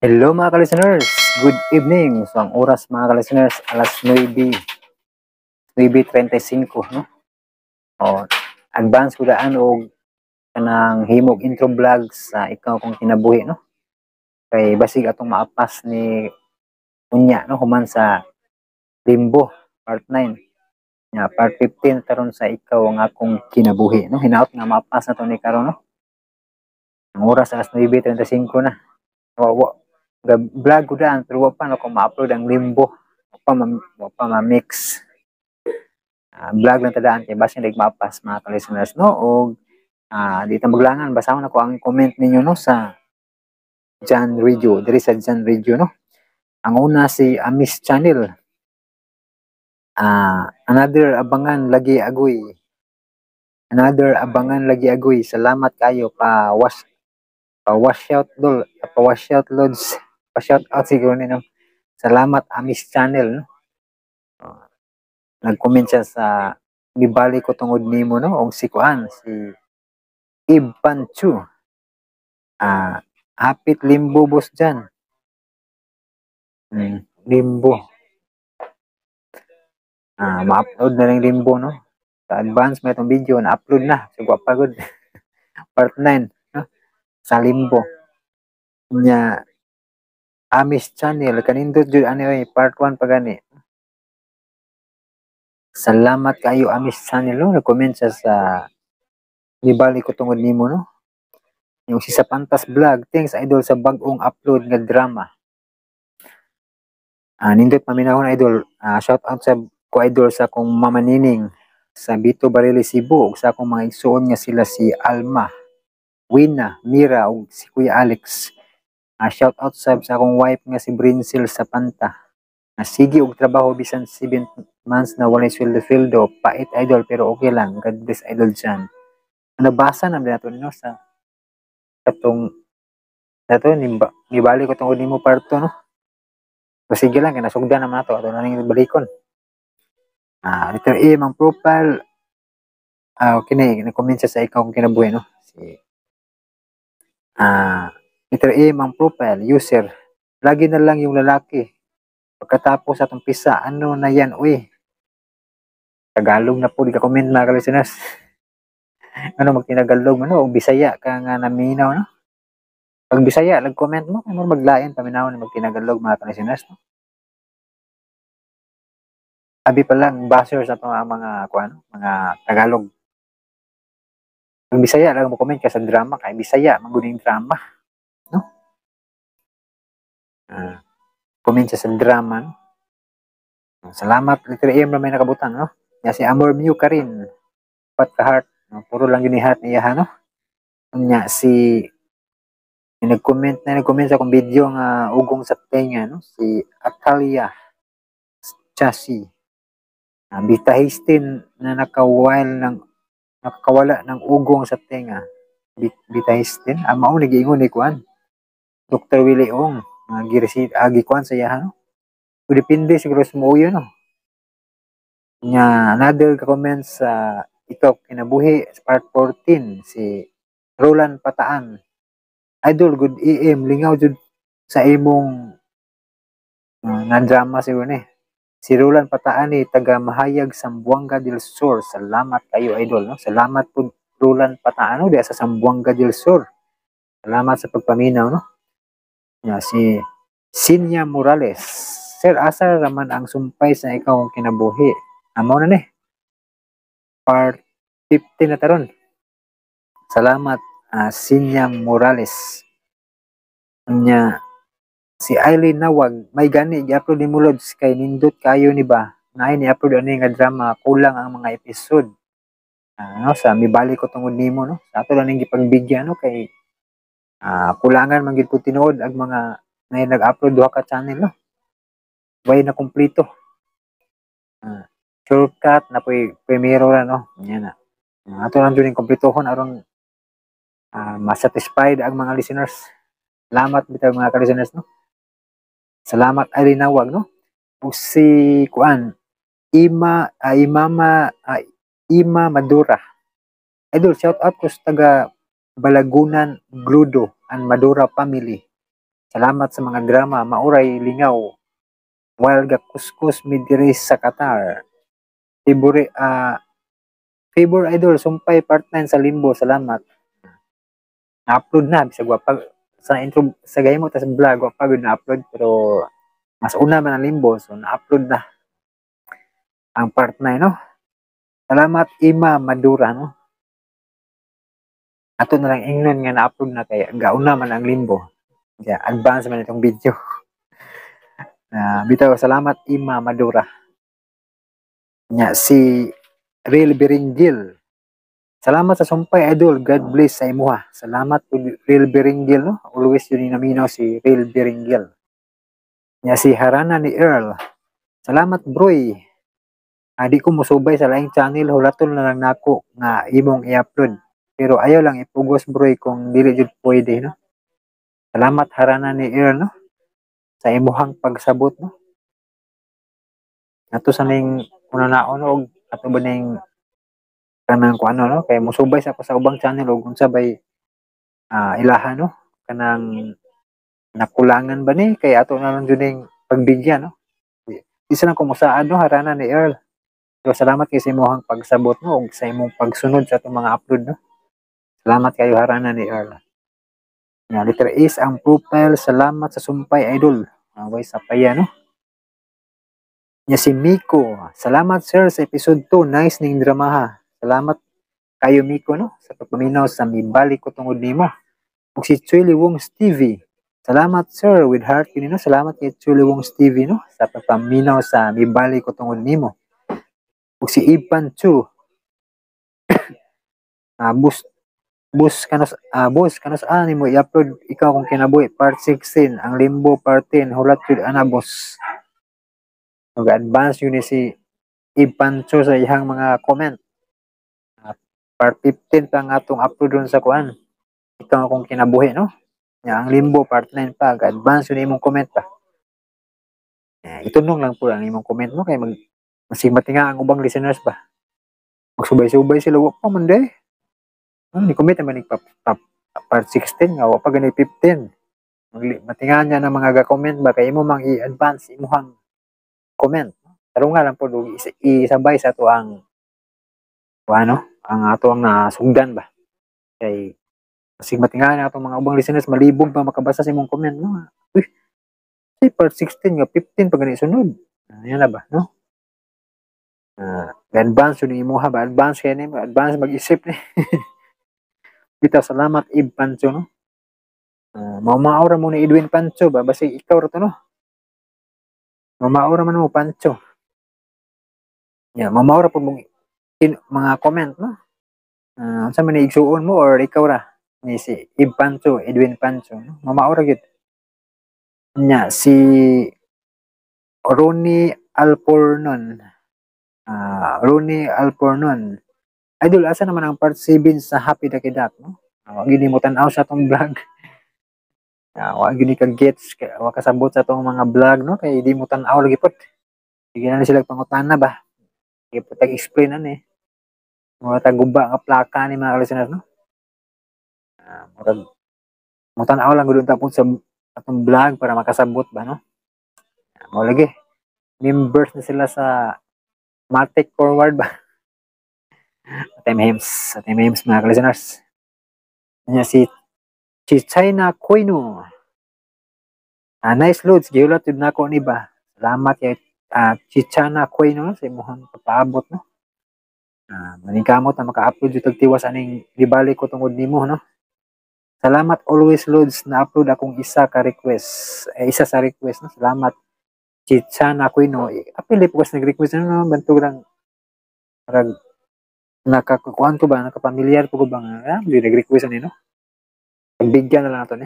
Hello, mga ka-listeners! Good evening! So ang oras, mga ka-listeners, alas 9, 9:35, no? O, advance ko daan og kanang himog intro vlog sa Ikaw Akong Kinabuhi, no? Kay basig atong maapas ni unya, no? Human sa Limbo, part 9. Ya, part 15 taron sa Ikaw ang Akong Kinabuhi, no? Hinaot nga maapas na to ni karon, no? Ang oras, alas 9:35 na. Wa, wa, vlog ko daan pero wa pa no kung ma-upload ang Limbo. Wa pa ma-mix. Vlog lang tadaan kay basin like mapas, mga ka-listeners, no? Og di ta maglangan, basahon nako ang comment ninyo, no, sa John Radio, diri sa John Radio, no. Ang una, si Amis Channel. Another abangan lagi agoy. Another abangan lagi agoy. Salamat kayo, pa wash out dol, pa wash out loads, pa shout out siguro ni, no. Salamat, Amis Channel, no. Nag-comment siya sa Mibalik Ko Tungod Nimo, no, og si kuan, si Iban Chu. Hapit Limbo, boss dyan. Limbo. Ma-upload na rin Limbo, no. Sa advance may itong video, na-upload na. So, pa good. Part 9, no? Sa Limbo. Nya, Amis Channel, kanindot jud ani oy, part 1 pa gani. Salamat kayo, Amis Channel, no. Nag-comment siya sa Nibalik Ko Tungod Nimo, no. Yung si Sapantas Vlog, "Thanks, idol, sa bag-ong upload nga drama." Nindot paminahon, idol. Shout out sa ko, idol, sa akong mama Nining sa Bito Barili, Cebu ug sa akong mga igsuon nga sila si Alma, Wina, Mira ug si Kuya Alex. Shout out sab sa akong wife nga si Brincel Sapanta. Sige og trabaho bisan 7 months na walay sweldo-sweldo. Pait, idol, pero okay lang. God bless, idol dyan. Nabasa na nato no sa katong nato nimba nibalik ko tungod nimo part 2, no. Sige lang kay nasugdan naman nato, ato na ning balikon. Letter A ang profile. Okay na, nag-comment siya sa Ikaw Akong Kinabuhi, no. Si letter A ang profile, user. Lagi na lang yung lalaki. Pagkatapos atong pisa, ano na yan, uy. Tagalog na po, di ka comment, mga ka-listeners. Ano magtinagalog, ano, o Bisaya ka nga naminaw, no? Pag Bisaya, nag-comment mo, ano maglain, paminaw na magtinagalog, mga ka-listeners, no? Abi pa lang, basher sa itong mga, kuan, mga Tagalog. Pag Bisaya lang mo comment ka sa drama, kay Bisaya, maguning drama, no? Comment siya sa drama, no? Salamat, letter M na may nakabutang, no? Ya, si Amor Mew ka rin. Pat ka heart, no? Puro lang yun heart niya, no? Nya, si nag-comment na nag-comment sa akong video nga Ugong sa Tenga, no? Si Atalia Chassi. Bitahistin na nakawal ng nakakawala ng ugong sa tenga. Bitahistin. Mao ni giingon ni kuan. Dr. Willie Ong, nga girisi agi kuan sa iyaha, no. So, depende siguro sa muuyo, no. Nya another ka comment sa Ikaw Kinabuhi part 14, si Roland Pataan. "Idol, good AM, lingaw jud sa imong na drama" siguro ni. Si Roland Pataan ni taga Mahayag, Zamboanga del Sur. Salamat kayo, idol, no. Salamat po, Roland Pataan, no, diya sa Zamboanga del Sur. Salamat sa pagpaminaw, no. Ya, si Sinya Morales. "Sir, asa raman ang sumpay sa Ikaw Akong Kinabuhi?" Amo na ni. Part 50 na taron. Salamat, Sinya Morales. Nya si Eileen Nawag, "May gani gi-upload ni Lods kay nindot kayo ni ba? Naay ni upload ani nga drama, kulang ang mga episode." No, sa Mibalik Ko Tungod Nimo, no. Sa ato lang ning gipagbigyan, no, kay kulangan man gid po tinuod ang mga na nag-upload duha ka channel, no. Way na kumpleto. Shortcut na po'y primero ra, no. Yan na. Ato lang jud ning kumpletohon aron masatisfied ang mga listeners. Salamat bitaw, mga ka-listeners, no. Salamat, Eileen Nawag, no. Ug si kuan Ima Imama Ima Madura. "Idol, shout out ko sa taga Balagunan, Gludo and Madura family. Salamat sa mga drama, mauray lingaw. While gakuskus mi diri sa Qatar. Favorite, favor idol, sumpay part 9 sa Limbo, salamat. Na-upload na, bisag wa pa sa intro sa gaymo ta sa vlog, wa pa gud na-upload, pero mas una man ang Limbo, so na-upload na ang part 9, no? Salamat, Ima Madura, no? Ato na lang ingnon nga na-upload na kay gauna man ang Limbo. Yeah, advance man itong video. Bitaw, salamat, Ima Madura. Nya si Real Beringil. Salamat sa sumpay, idol. God bless sa imuha. Salamat po, Real Beringil, no? Always yun naminaw si Real Beringil. Nya si Harana ni Earl. Salamat, broy. Di ko musubay sa laing channel, hulaton na lang nako nga imong i-upload. Pero ayaw lang ipugos, broy, kung dili jud pwede, no? Salamat, Harana ni Earl, no? Sa imuhang pagsabot, no? Ato sa ning una naon og ato ba ning kanang kung ano, no, kay musubay sa ako sa ubang channel og unsa bay ilaha, no, kanang nakulangan ba ni kay ato na lang jud ning pagbigyan, no? Di sa lang kumusaad, no, Harana ni Earl. Pero salamat kay sa imong pagsabot, no, ug sa imong pagsunod sa atong mga upload, no? Salamat kayo, Harana ni Earl. Nga letter is ang profile. Salamat sa sumpay, idol. Away sa paya, no? Nya si Miko. Salamat, sir, sa episode 2. Nice ning drama ha. Salamat kayo, Miko, no, sa pagpaminaw sa Mibalik Ko Tungod Nimo. Ug si Chuy Wong TV. Salamat, sir, with heart yun, no? Salamat kay Chuy Wong TV, no, sa pagpaminaw sa Mibalik Ko Tungod Nimo. Ug si Ipan Chu. Bus bus kanos bus kanos ani mo i-upload Ikaw Akong Kinabuhi part 16, ang Limbo part 10, hulat jud ana, boss. Mag advance yun ni si Ipan Chu sa iyang mga comment. Part 15 pa nga atong upload dun sa kuan. Ikaw Akong Kinabuhi, no? Ya, ang Limbo part 9 pa, advance yun imong comment pa. Eh, itunong lang po ang imong comment mo kay mag masig matinga ang ubang listeners ba. Magsubay-subay sila, wa pa man day. Ano, ni comment naman pa, pa, part 16 nga wa pa gani 15. Matinga niya ng mga ga-comment ba kay imo mang i-advance imuhang comment. Tarunga lang po isabay sa ato ang ano, ang ato ang nasugdan ba. Kay masig matinga na atong mga ubang listeners, malibog pa makabasa sa imong comment, no? Uy, si part 16 nga 15 pa gani sunod. Ayan na ba, no? Advance yun imuha ba? Advance kaya nimo, advance mag-isip ni. Bitaw, salamat, Ib Pancho, no? Mao ra mo ni Edwin Pancho ba? Basig ikaw ra to, no? Mamao ra man mo, Pancho. Yeah, mamao ra po mong mga comment, no? Unsa man ni igsuon mo or ikaw ra ni si Ib Pancho, Edwin Pancho, no? Mamao ra gyud. Nya si Ronnie Alpornon. Ronnie Alpornon. Idol, asa naman ang part 7 sa Happy Dakidak, no? Wa gyud mo tan-aw sa atong vlog. Wa gyud ni ka gets, wa kasabot sa atong mga vlog, no? Kay di mo tan-aw lagi pod. Sige na sila pangutana ba? Sige po tag-explain ani. Mura tag guba nga plaka ni mga listeners, no? Murag mo tan-aw lang gud unta po sa atong vlog para makasabot ba, no? Mao lagi. Members na sila sa Matic Forward ba? Atay memes, atay memes, mga listeners. Nya si China Koino. Nice loads, gihulat jud nako ni ba. Salamat kay Chichana Koino sa imong papaabot, no? Maningkamot na maka-upload jud tag tiwas aning Libalik Ko Tungod Nimo, no? Salamat always, loads, na upload akong isa ka request. Eh, isa sa request, no? Salamat, Chichana Koino. Apil po kasi nag-request, ano, no? Bantog lang parang nakakukuan ko ba, nakapamilyar po ko ba nga, hindi nag-request ani, no? Pagbigyan na lang nato ni.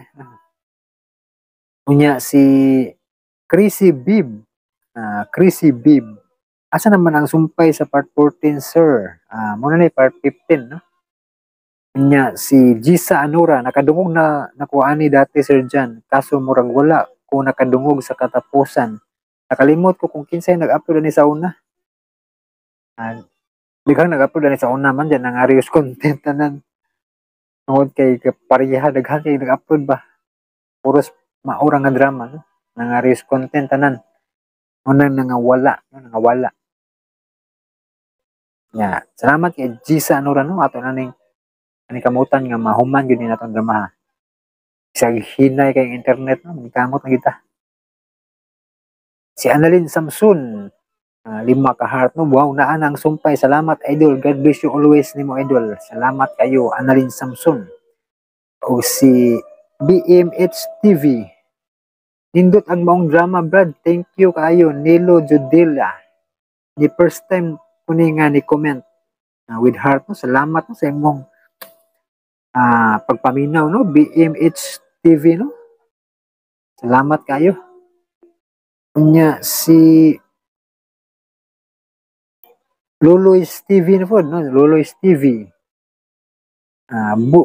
Unya si Chrissy Bib. Chrissy Bib. Asa naman ang sumpay sa part 14, sir? Muna na part 15, no? Unya si Gisa Anura, nakadungog na nakuha ni dati, Sir John. Kaso murag wala ko nakadungog sa katapusan. Nakalimot ko kung kinsay nag-upload ani sa una. Daghang nag-upload ani sa una man dyan ang Arius content tanan. Tungod kay pareha daghan kay nag-upload ba. Puros Maura nga drama, no? Nga reuse content tanan. Unang nangawala, no? Nangawala. Ya, salamat kay Gisa Anura, no? Ato na ning ani kamutan nga mahuman gyud ni natong drama. Isag hinay kay internet, no? Kamot na kita. Si Annalyn Samson, 5 ka heart, no? Wow, naa na ang sumpay. Salamat, idol. God bless you always nimo, idol. Salamat kayo, Annalyn Samson. O si BMH TV. Nindot ang maong drama, Brad. Thank you kaayo, Nilo Judilla. Ni first time ko ni nga ni comment with heart, no? Salamat, no, sa imong pagpaminaw, no? BMH TV, no? Salamat kayo. Unya si Lolois TV na po, no? Lolois TV.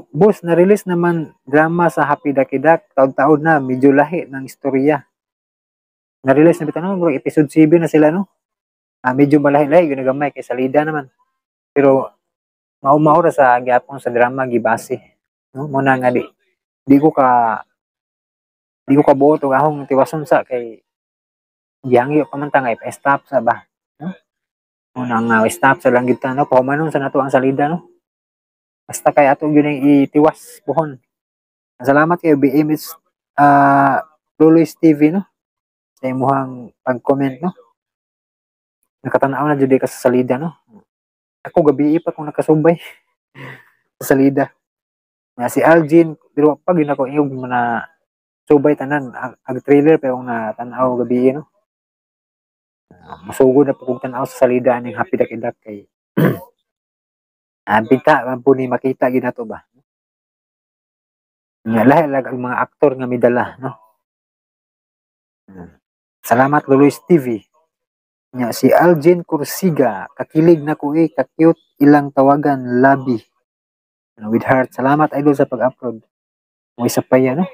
Boss, na-release naman drama sa Happy Dakidak, taon-taon na, medyo lahi ng istorya. Na-release na bitaw, no? Murag episode 7 na sila, no? Medyo malahi-lahi, ginagamay, kay salida naman. Pero, mao-mao ra sa gyapon sa drama gibase, no? Muna nga di ko kabuot og ahong tiwason sa kay gihangyo pa man ta nga i-stop sa ba, no? Muna nga stop sa lang gyud ta, no? Pahumanon sa nato ang salida, no? Basta kay ato gyud ang itiwas buhon. Salamat kayo BMH Lolois TV, no? Sa imuhang pag-comment, no? Nakatanaw na jud ka sa salida, no? Ako gabi pa kung nakasubay sa salida. Nga si Algin, pero pag yun ako iyong na subay tanan ag trailer pero na tan-aw gabi, no? Masugod na po kong tan-aw sa salida aning Happy Dakidak kay binta man po ni makita gid nato ba. Nga lahi lang ang mga aktor nga midala, no? Salamat Lolois TV. Nga si Algin Corsiga, kakilig na ko eh, ka-cute ilang tawagan labi. With heart. Salamat idol sa pag-upload. May isa pa yan, no?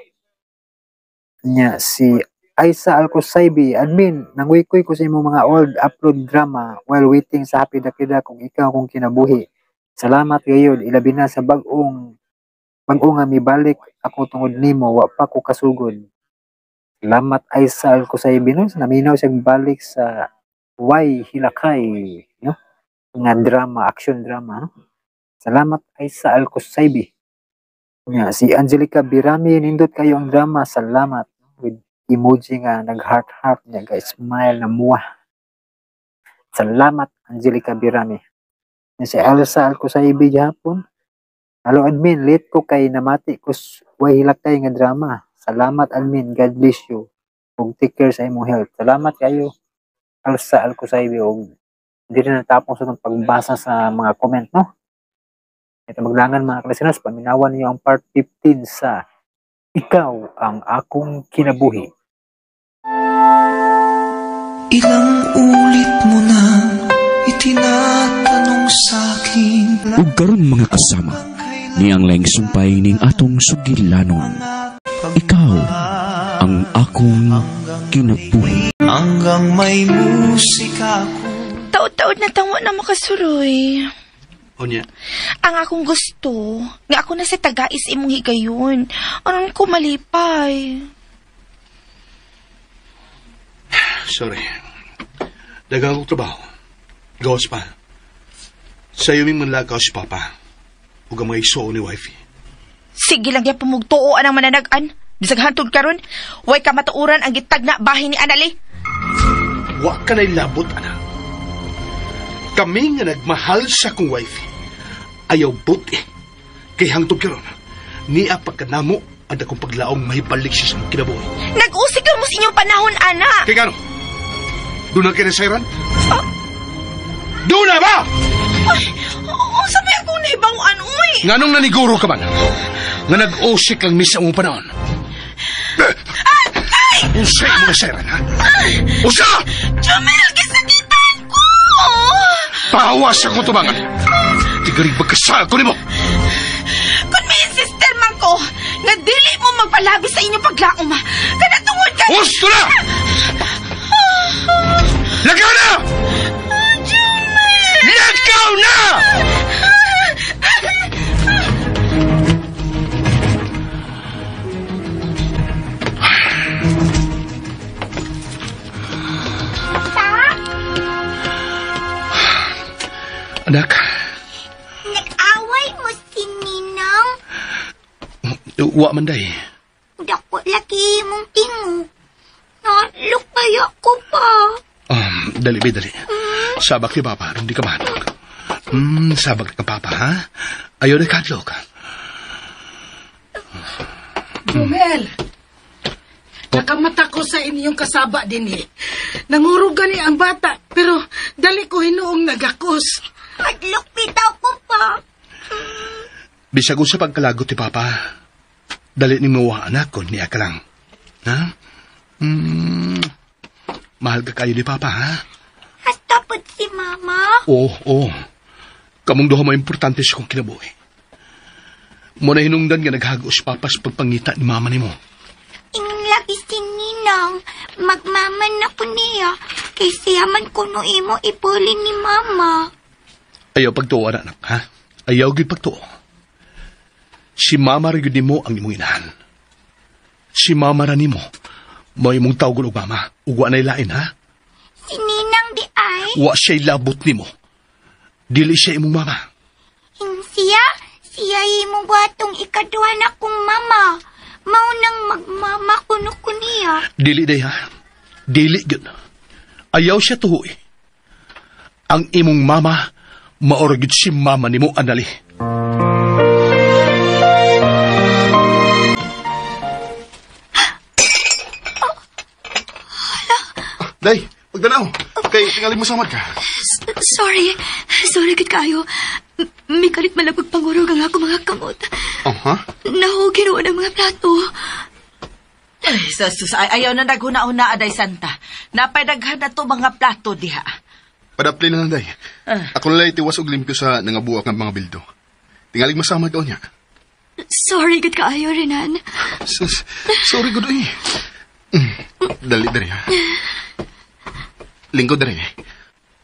Nya si Aisa Alcosaibi, admin, nanguykoy ko sa imong mga old upload drama while waiting sa Happy Dakidak kung ikaw kong kinabuhi. Salamat gayud, ilabi na sa bag-o nga mibalik ako tungod nimo, wa pa ko kasugod. Salamat Aisa Alcosaibi, no? Naminaw siyang balik sa Way Hilakay, no? Nga drama, action drama, no? Salamat Aisa Alcosaibi. Nya si Angelica Birami, nindot kayo ang drama, salamat. With emoji nga nag-heart heart niya, guys, smile na muwa. Salamat Angelica Birami. Nya si Elsa Alcosaibi gihapon. Hello admin, late ko kay namati ko Way Hilakay nga drama. Salamat admin, God bless you. Ug take care sa imong health. Salamat kayo Elsa Alcosaibi og diri na natapos atong pagbasa sa mga comment, no? Ito maglangan mga listeners, paminawan niyo ang part 15 sa Ikaw ang Akong Kinabuhi. Ilang ulit mo na itinatanong sa'kin. Ug karon mga kasama, ni ang laing sumpay ning atong sugilanon. Ikaw ang akong kinabuhi. Hanggang may musika ko. Taod-taod na tangwa na makasuroy. Unya, Ang akong gusto, nga ako na sa tagais imong higayon. Anon ko malipay. Sorry. Daghang akong trabaho. Gawas pa. Sa iyo ming manlakaw si Papa. Ug ang mga igsuon ni wifey. Sige lang ya pamugtuo ang mananagan. Bisag hantod karon, way kamatuoran ang gitag na bahin ni Anali. Wa ka na'y labot, anak. Kami nga nagmahal sa akong wifey. Ayaw buti. Kay hangtod karon, niya pagkanamo ang akong paglaong mahibalik siya sa mong kinabuhi. Nag-usig ka mo sa inyong panahon, ana. Kay ngano? Doon na kinasayran? Doon na ba? Ay, oo, sabi akong nahibanguan, uy. Nganong naniguro ka man? Nga nag-usik lang mi sa imong panahon. Unsay imong nasayran, ha? Usa! Jamel, gisakitan ko! Pahawas akong tubangan. Tigarig magkasal ko nimo. Kung may insister man ko, nga dili mo magpalabi sa inyong paglaom, ha? Kada tungod ka... Husto na! Lagaw na! Lagaw na! Anak. Nag-away mo si Ninang? Wa man day. Dako lagi mong tingog. Nalok kaya ko pa. Dali, be, dali. Sabak ni Papa, hindi ka mahanok. Sabak ka, Papa, ha? Ayaw na kadlok. Jumel, nakamata ko sa inyong kasaba din eh. Nangurog gani ang bata, pero dali ko hinuong nagakos. Madlok bitaw ko pa. Bisag ko sa pagkalagot ni Papa, dali ni mawa anak ko, niya ka lang. Ha? Mahal ka kayo ni Papa, ha? Hasta pod si Mama? Oo, oo. Kamong duha mo importante sa kong kinabuhi. Muna hinungdan nga naghago si Papa sa pagpangita ni Mama nimo. Ingon lagi si Ninang, magmama na ko niya, kay siya man kuno imo ipuli ni Mama. Ayaw pagtuo, anak, ha? Ayaw gyud pagtuo. Si Mama ra gyud nimo ang imong inahan. Si Mama ra nimo. Mao imong tawgon og Mama. Ug wa nay lain, ha? Si Ninang di ay? Wa siya'y labot nimo. Dili siya imong mama. Yung siya, siya imong buhatong ikaduha na kong mama. Mao nang magmama kuno ko niya. Dili day, ha? Dili gyud. Ayaw siya tuhoy. Ang imong mama, maora gyud si mama nimo, Anali. Day, pagdanaw. Kay tingali mo samad ka. Sorry. Sorry gid kayo. Mikalit man lang pagpangurog ang ako mga kamot. Oh, ha? Nahugin ang mga plato. Ay, sus, ay, ayaw na naghuna-huna, Aday Santa. Napaydaghan na to mga plato diha. Padapli na lang, Day. Ako nalay tiwas og limpyo sa nangabuak ng mga bildo. Tingalig masamad ka niya. Sorry gid kaayo, Renan. Sus, sorry gud eh. Dali, dali ha. Lingkod dali.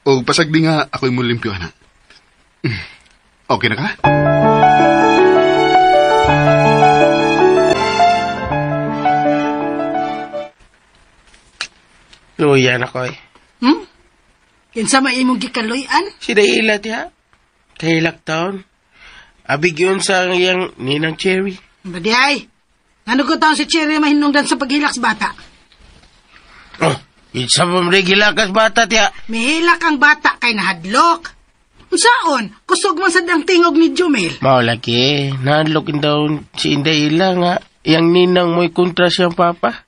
O pasagdi nga ako'y mo limpyo, anak. Okay na ka? Luya na ko eh. Kinsa may imong gikaluyan? Si Dayla tiya. Kahilak taon. Abig yun sa iyang ninang Cherry. Badi ay. Ano ko taon si Cherry mahinungdan sa paghilak sa bata? Oh, isa pa mo gilakas bata tiya. Mihilak ang bata kay nahadlok. Unsaon? Kusog man sad ang tingog ni Jumel. Mao lagi, nahadlok daw si Inday Ila nga iyang ninang mo'y kontra siyang papa.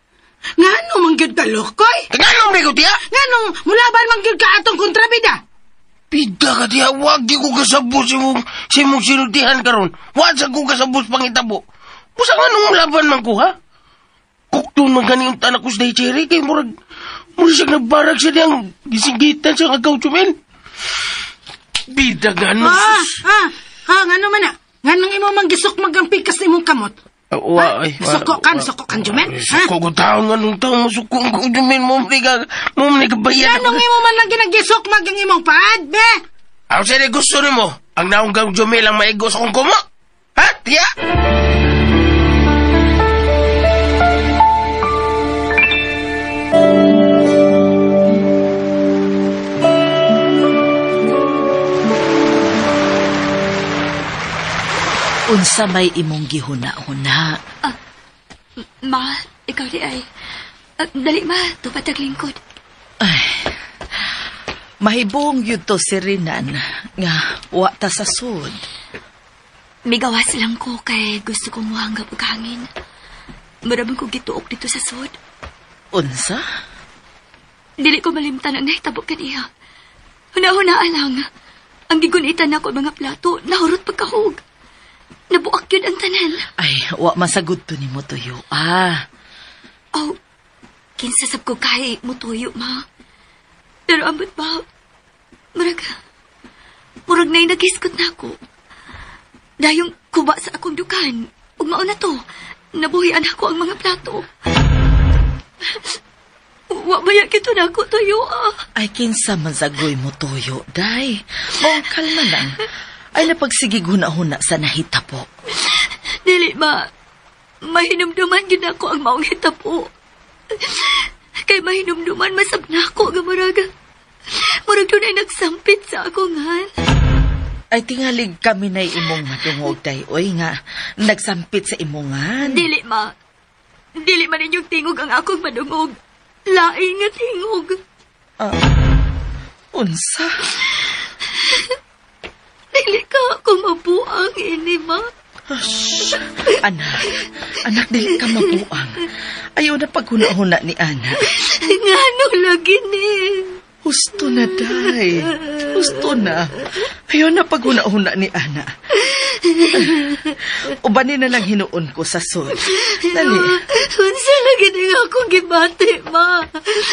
Ngano man gyud ka lokoy? Ngano man ko tiya? Ngano mulaban man gyud ka atong kontrabida? Pida ka tiya, wag di ko kasabot sa imong sinultihan karon. Wag sa ko kasabot pangitabo. Busa nga nung laban man ko ha? Kukton man gani yung tanak ko sa Day Cherry kay murag siya nagbarag siya niyang gisinggitan siya agaw Jumel. Bida nga no. Ngano man na? Nganong imo man gisukmag ang pikas ni imong kamot? Suko kan, Jumel? Suko ko taon nga nung taon masuko ko, Jumel. Mo man nagabayan. Nganong imo man lang ginagisukmag ang imong paad, be? Ako sa'yo gusto ni mo. Ang naong gang Jumel ang maigo sa kong kumo. Ha, tiya? Unsa may imong gihuna-huna? Ma, ikaw di ay. Dali ma, tupad taglingkod. Ay, mahibong yun to si Renan nga wa ta sa sud. Migawas lang ko kay gusto kong muhanggap og hangin. Murabang ko gituok dito sa sud. Unsa? Dili ko malimtan ang nahitabo kaniya. Huna-hunaan lang. Ang gigunitan nako mga plato, nahurot pagkahug. Nabuak yun ang tanan. Ay, wa masagot to ni mo tuyo. Ah. Oh, kinsasab ko kay mo tuyo, ma. Pero ambot ba, murag na'y nagiskot na ako. Dayong kuba sa akong dukan. Ug mao na to, nabuhian ako ang mga plato. Wa ba yan kito na ako tuyo, ah. Ay, kinsa man sagoy mo tuyo, day. Oh, kalma lang. Ay napagsigig huna-huna sa nahitapo. Dili, ma. Mahinumduman gid ako ang maong hitapo. Kay mahinumduman masab na ako nga murag. Murag dunay nagsampit sa akong han. Ay tingalig kami na imong madungog day. Oy nga, nagsampit sa imongan. Dili ma. Dili man inyong tingog ang akong madungog. Laing nga tingog. Unsa? Dili ka ako mabuang ini ma. Anak, anak, dili ka mabuang. Ayaw na paghuna-huna ni Ana. Ngano lagi ni? Husto na, day. Husto na. Ayaw na paghuna-huna ni Ana. Ubanin na lang hinuon ko sa sud. Dali. Unsa lagi ni nga akong gibati, ma?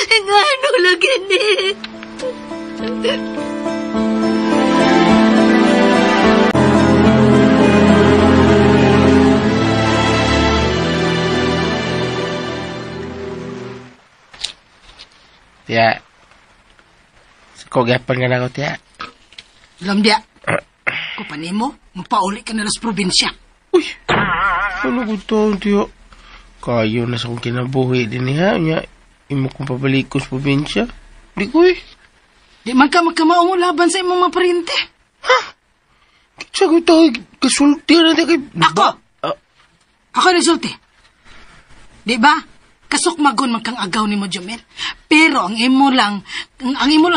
Ngano lagi ni? Tiya. Kogyapan ka na ako, tiya. Alam diya, kupanimo, mapauli ka na sa probinsya. Uy, ano ko to, tiya? Kayo na sa kong kinabuhi din niya. Nya, imo kong pabalik ko sa probinsya. Di ko eh. Di man ka magkamao mo laban sa imong mga parente. Ha? Sa ko ito, kasulti na di kay... Ako! Ako resulti. Di ba? Kasukmagon man kang agaw ni mo, Jomel. Pero ang imo lang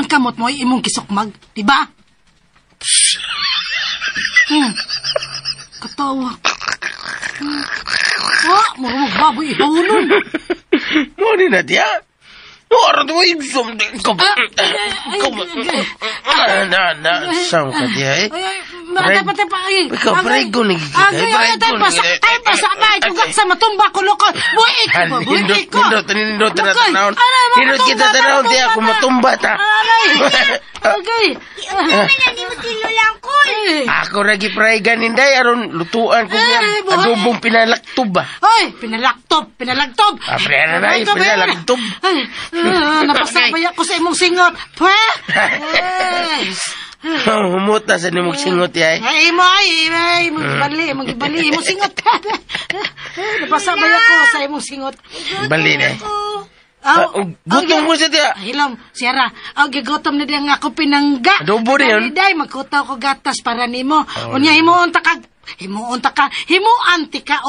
kamot mo ay imong kisukmag, di ba? Katawa. Ah, murag baboy ihulon. Mo ni na tiya. Ora to ay something ko. Na sam ka tiya eh. Dapat pa ay. Ikaw prego ni kita. Ay pasa ba tugak sa matumba ko loko. Buhi ko, buhi ko. Nindot na tanawon. Nindot kita tanawon tiya kung matumba ta. Okay. Ako ra gipraygan ninday aron lutuan ko niya adobong pinalaktob ba. Hoy, pinalaktob. Ah, pinalaktob. Ay, napasabay ako sa imong singot. Pwe. Humuta sa nimong singot yay. Ay mo ay magibali imong singot. Napasabay ako sa imong singot. Bali na. Gutom ko siya tiya. Hilom, Sierra. Gigotom na diyan ako pinangga. Adobo na yun. Day, magkutaw ko gatas para nimo. Unya, himuon ta ka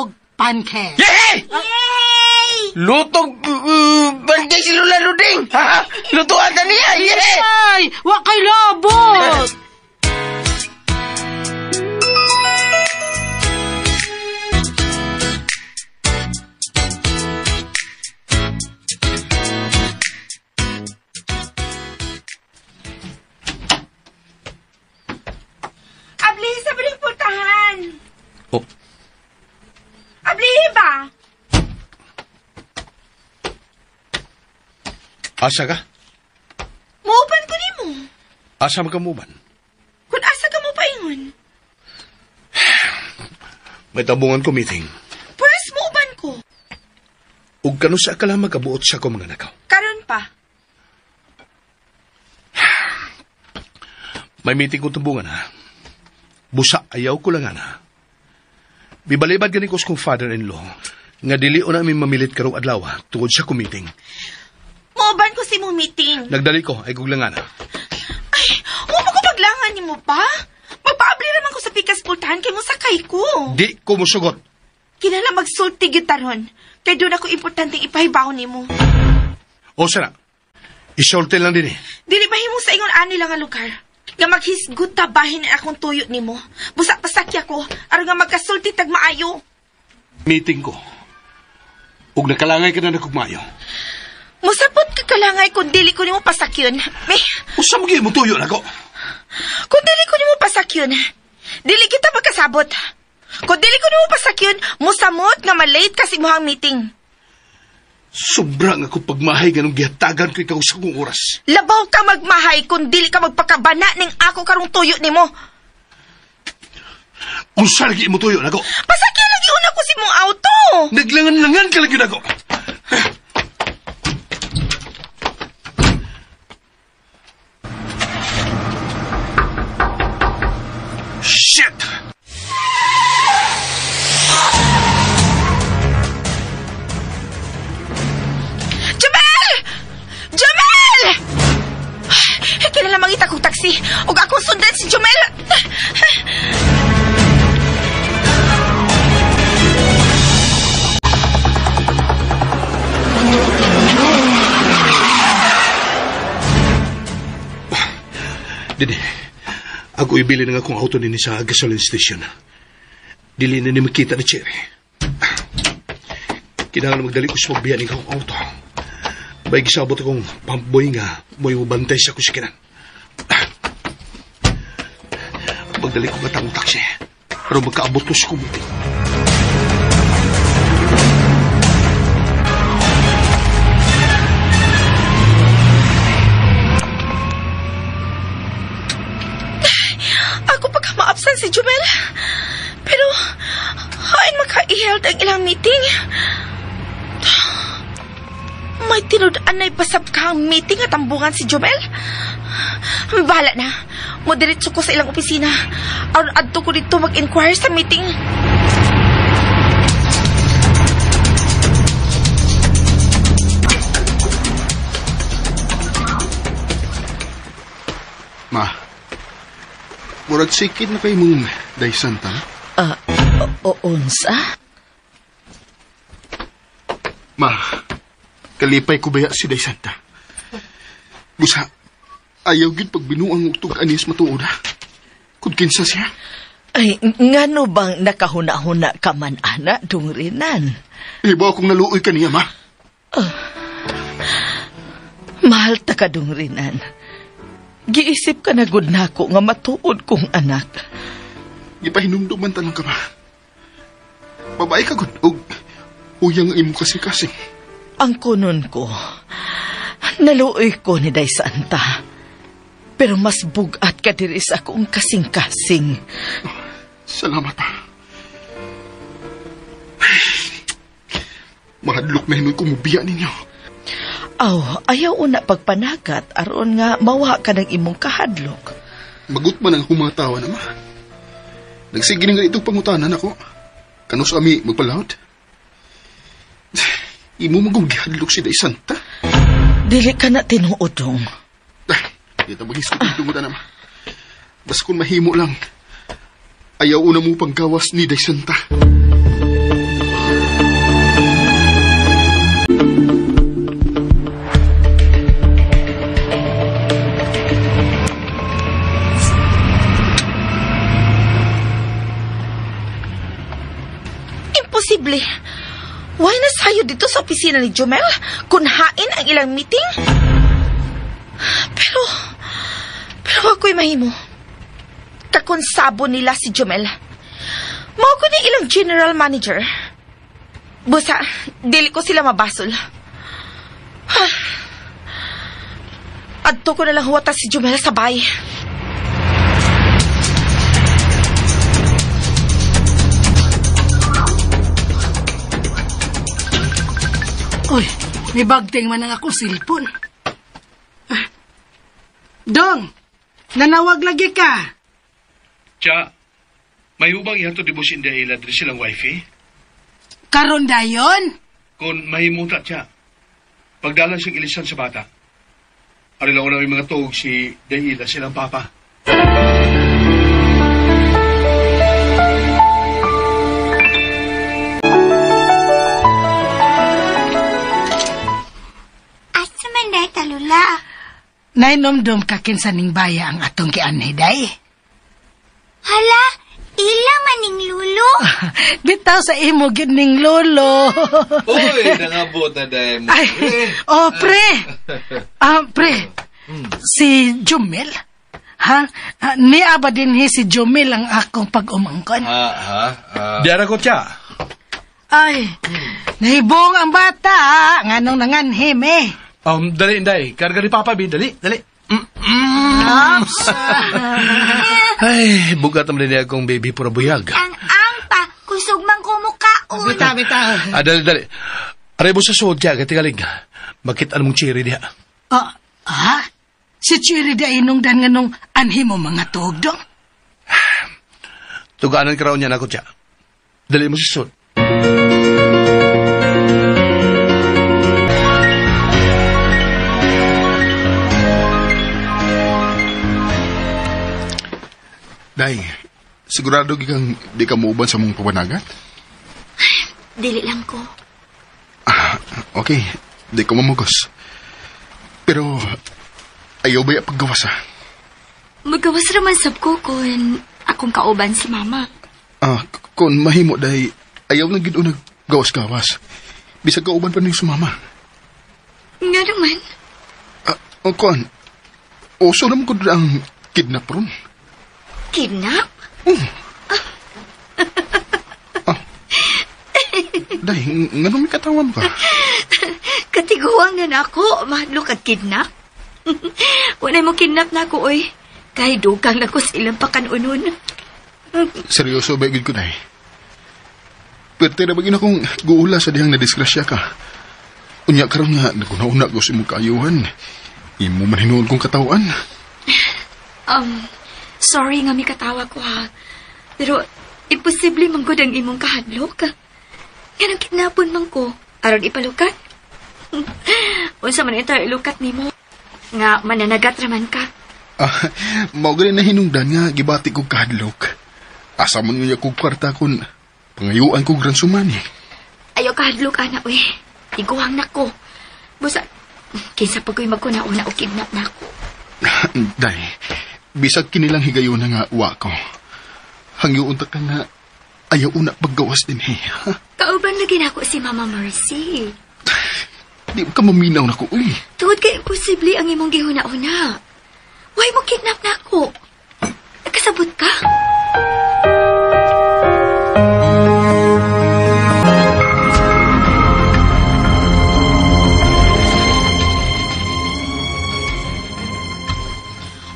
og pancake. Yay! Yay! Lutog pancake si Lola Luding. Lutuan na niya. Yay! Ay, wa kay labot. Abli sa pultahan. Oh. Abli ba? Asa ka? Muuban ko nimo. Asa man ka muuban? Kun asa ka mo paingon? May tabungan ko meeting. Pwes muuban ko. Ug kanusa ka lang magkabuot sa ko mga nakaw? Karon pa. May meeting ko tumbungan ha. Busa ayaw ko lang ana. Bibalibad gani ko sa kong father-in-law nga dili na mi mamilit karong adlaw tungod sa kong meeting. Muuban ko si mo meeting. Nagdali ko ay guglangan. Ay, mo ko paglangan nimo pa? Magpaabli raman ko sa pikas pultahan kay mo sakay ko. Di ko mosugot. Kinahanglan magsulti gyud taron. Kay doon ako importanteng ipahibaw nimo. O sana. Isulti lang dinhi. Dili mahimo sa ingon ani lang nga lugar. Nga maghisgot ta bahin ang akong tuyo nimo. Busa pasakya ko aron nga magkasulti tag maayo. Meeting ko. Ug nakalangay ka na nakugmayo. Musapot ka kalangay kung dili ko nimo pasakyon. May usa mo gyud mo tuyo nako. Kung dili ko nimo pasakyon, dili kita magkasabot. Kung dili ko nimo pasakyon, musamot nga malate kasi imong meeting. Sobra nga akong pagmahay ganong gihatagan ko ikaw sa kong oras. Labaw ka magmahay kung dili ka magpakabana ning ako karong tuyo nimo. Unsa lagi imo tuyo nako? Pasakyan lagi una ko si mong auto. Naglangan-langan ka lagi nako. Shit! Jomel! Jomel! Kinala mangita kong taxi. Ug akong sundan si Jomel. Dini, ako ibili na nga akong auto nini sa gasoline station. Dili na ni makita ni Cherry. Kinahanglan magdali ko sa pagbiya ni akong auto. May gisabot akong pamboy nga mo'y mubantay sa kusikinan. Magdali ko nga tangong taksi. Pero magkaabot ko sa kumiti. Ako pagka maabsan si Jumel. Pero, hain maka-i-held ang ilang meeting. May tinud-anay pasab ka ang meeting at ambungan si Jumel. Bahala na. Modiretso ko sa ilang opisina. Aron adto ko dito mag-inquire sa meeting. Ma, murag sikit na kay mong Day Santa. Unsa? Ma, kalipay ko baya si Day Santa. Busa, ayaw gid pagbinuang utog anis matuod ha. Kung kinsa siya. Ay, ngano bang nakahuna-huna ka man, ana, dung rinan? Iba akong naluoy kaniya, ma. Mahal ta ka, dung rinan. Giisip ka na gud nako nga matuod kong anak. Gipahinumdum man talang ka, ma. Babae ka gud, og uyang ang imong kasing-kasing. Ang kunon ko, naluoy ko ni Day Santa. Pero mas bugat ka diri sa akong kasing-kasing. Salamat, pa. Mahadlok na hinuy kumubiya ninyo. Aw, ayaw una pagpanagat aron nga mawa ka ng imong kahadlok. Magut man ang humatawa na, ma. Nagsige nga itong pangutanan ako. Kanus ami magpalawd. Imo magong gihadlok si Day Santa. Dili ka na tinuodong. Dito mag-isip tungod na, ma. Bas kung mahimo lang, ayaw una mo panggawas ni Day Santa. Imposible. Why na sayo dito sa opisina ni Jumel? Kung hain ang ilang meeting? Pero ako'y mahimo. Kakonsabo nila si Jumel. Mao ko ni ilang general manager. Busa, dili ko sila mabasol. Adto ko na lang huwata si Jumel sa bay. Uy, may bagting man ang akong silpon. Dong, nanawag lagi ka. Tsa, may ubang ihatod di mo si Inday ila diri silang wifey? Karon dayon? Kung mahimuta, tsa, pagdala siyang ilisan sa bata, ari lang ko na may mga tuog si Dayila silang papa. Asa man day talula? Nainomdom ka kinsa ning baya ang atong gianhi, day. Hala, ila maning lulo. Bitaw sa imo gid ning lolo. Uy, nangabot na day mo. Ay, oh, pre. Pre, si Jumel, ha? Niya ba din si Jumel ang akong pag-umangkon? Diara ko, tsa. Ay, nahibong ang bata. Nganong nanganhim eh. Dali, Inday. Karga ni Papa, bi. Dali, dali. Ay, bugat naman din akong baby pura buyag. Ang pa, kusog man kumukaon. Bitaw, bitaw. Dali, dali. Aray mo sa suod siya, katigaling. Makita mong cherry diha. Ha? Si Cherry di inong dan nga nung anhi mo mga tuog dong? Tuganan ka raw niya na ako siya. Dali mo sa suod. Day, sigurado kang di ka muuban sa mong pabanagat? Dili lang ko. Okay, di ko mamugos. Pero, ayaw ba yung paggawas ha? Magawas raman sab ko kung akong kauban si mama. Ah, kung mahimo day, ayaw lang gid naggawas-gawas. Bisag kauban pa niyo sa mama. Nga naman. Ah, kuan, uso naman ko ang kidnap ron. Kidnap? Day, nga may katawan ka? Katiguang na nako, mahadlok at kidnap. Wala mo kidnap na ako, oy. Kahit dugang na ko sa ilang pakanunon. Seryoso ba gid ko, day? Pwerte na ba gina kong guula sa dihang nadisgrasya ka? Unya karon nga, naguna-una ko sa imong kaayuhan. Imo man hinuon kong katawan. Sorry nga may katawa ko ha. Pero, imposible man gud ang imong kahadlok. Nganong kidnapon man ko, aron ipalukat. Unsa man ito ilukat nimo? Nga mananagat raman ka. Ah, mao gani na hinungdan nga gibati kog kahadlok. Asa man nga kog kwarta kun pangayuan kog ransom money. Ayaw kahadlok ana oy. Iguang nako. Busa kinsa pa ko'y magkuna-una o kidnap nako. Day, bisag kinilang higayon na nga wa ko. Hangyoon ta ka nga ayaw una paggawas din he. Ha? Kauban lagi nako si Mama Mercy. Di ka maminaw nako uy. Tungod kay imposible ang imong gihuna-una. Why mo kidnap nako? Nagkasabot ka?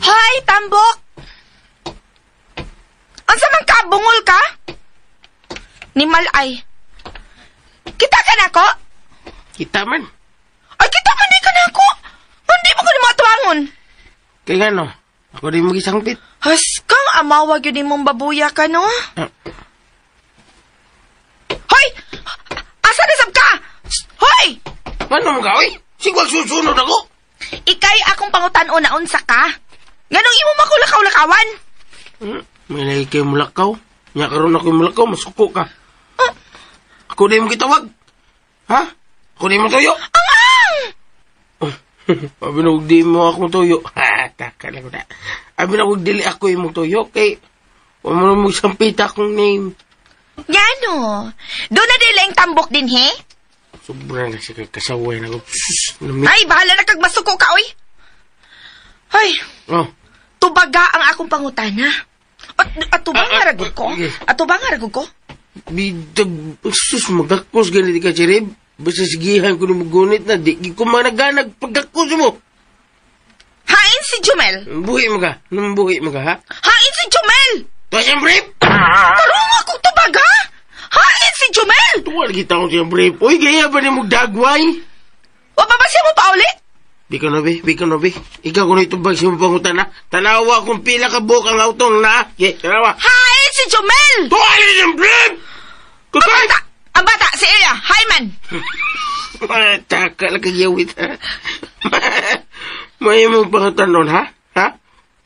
Hoy, tambok! Unsa man ka, bungol ka? Ni Malay. Kita ka nako? Kita man. Ay, kita man di ka nako. Hindi mo ko ni matuangon. Kaya nga no, ako di mo gisangpit. Has kang amawag yun imong babuya ka, no? Hoy! Asa na sab ka? Hoy! Ano mo ka, oy? Sigwag susunod ako. Ikay akong pangutan-on na unsa ka. Nganong imo makulakaw-lakawan? May lagi kayo mulakaw. Nya karon ako mulakaw, masuko ka. Ako di mo kitawag. Ha? Ako di mo tuyo. Ang-ang! Abi na di mo akong tuyo. Ha, taka lang ko na. Abi na dili ako imong tuyo. Kay, huwag mo na mo sampita akong name. Ngano? Doon na dili ang tambok din, he? Sobrang na siya kasaway na ko. Ay, bahala na kag masuko ka, oy. Ay, Oh. Tubaga ang akong pangutana. Atubang nga ragod ko? Atubang nga ragod ko? Bitag, sus, magakos ganit ka, Cherib. Basta sigihan ko na magunit na, di ko managanag pagkakos mo. Hain si Jumel. Buhi mo ka. Nung buhi mo ka, ha? Hain si Jumel! Tuwa siyang brief! Tarong akong tubaga! Hain si Jumel! Tuwa kita ko siyang brief. Uy, gaya ba ni mo dagway? Wa pa ba siya mo paulit? Bika no, be. Bika no, be. Ikaw kung itubag siya mo pangutan, ha? Tanawa kung pila ka buhok ang autong na. Okay, tanawa. Hain si Jumel! Tuwa siyang brief! Ang bata! Ang bata! Si Elia! Hi, man! Taka lang kagiyawit, ha? May mong pangutanon, ha? Ha?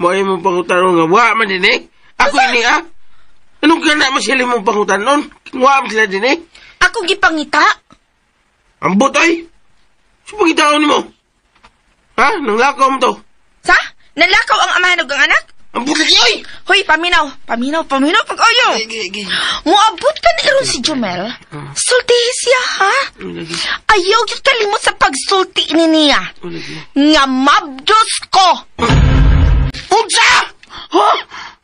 May mong pangutanon nga. Wa man din, eh. Ako ini, ha? Anong gana masili mong pangutanon? Wa man sila din, eh. Ako gipangita. Ambot, ay! Sa pangitaon mo? Ha? Nanglakaw mo to? Sa? Nanlakaw ang amahan ug ang anak? Ambot lagi, oy! Hoy, paminaw! Paminaw, paminaw, pag-ayo! Muabot ka ni ron si Jumel. Sultihi siya, ha? Ayaw yun kalimot sa pagsulti ni niya. Nga mabdos ko! Unsa! Ha?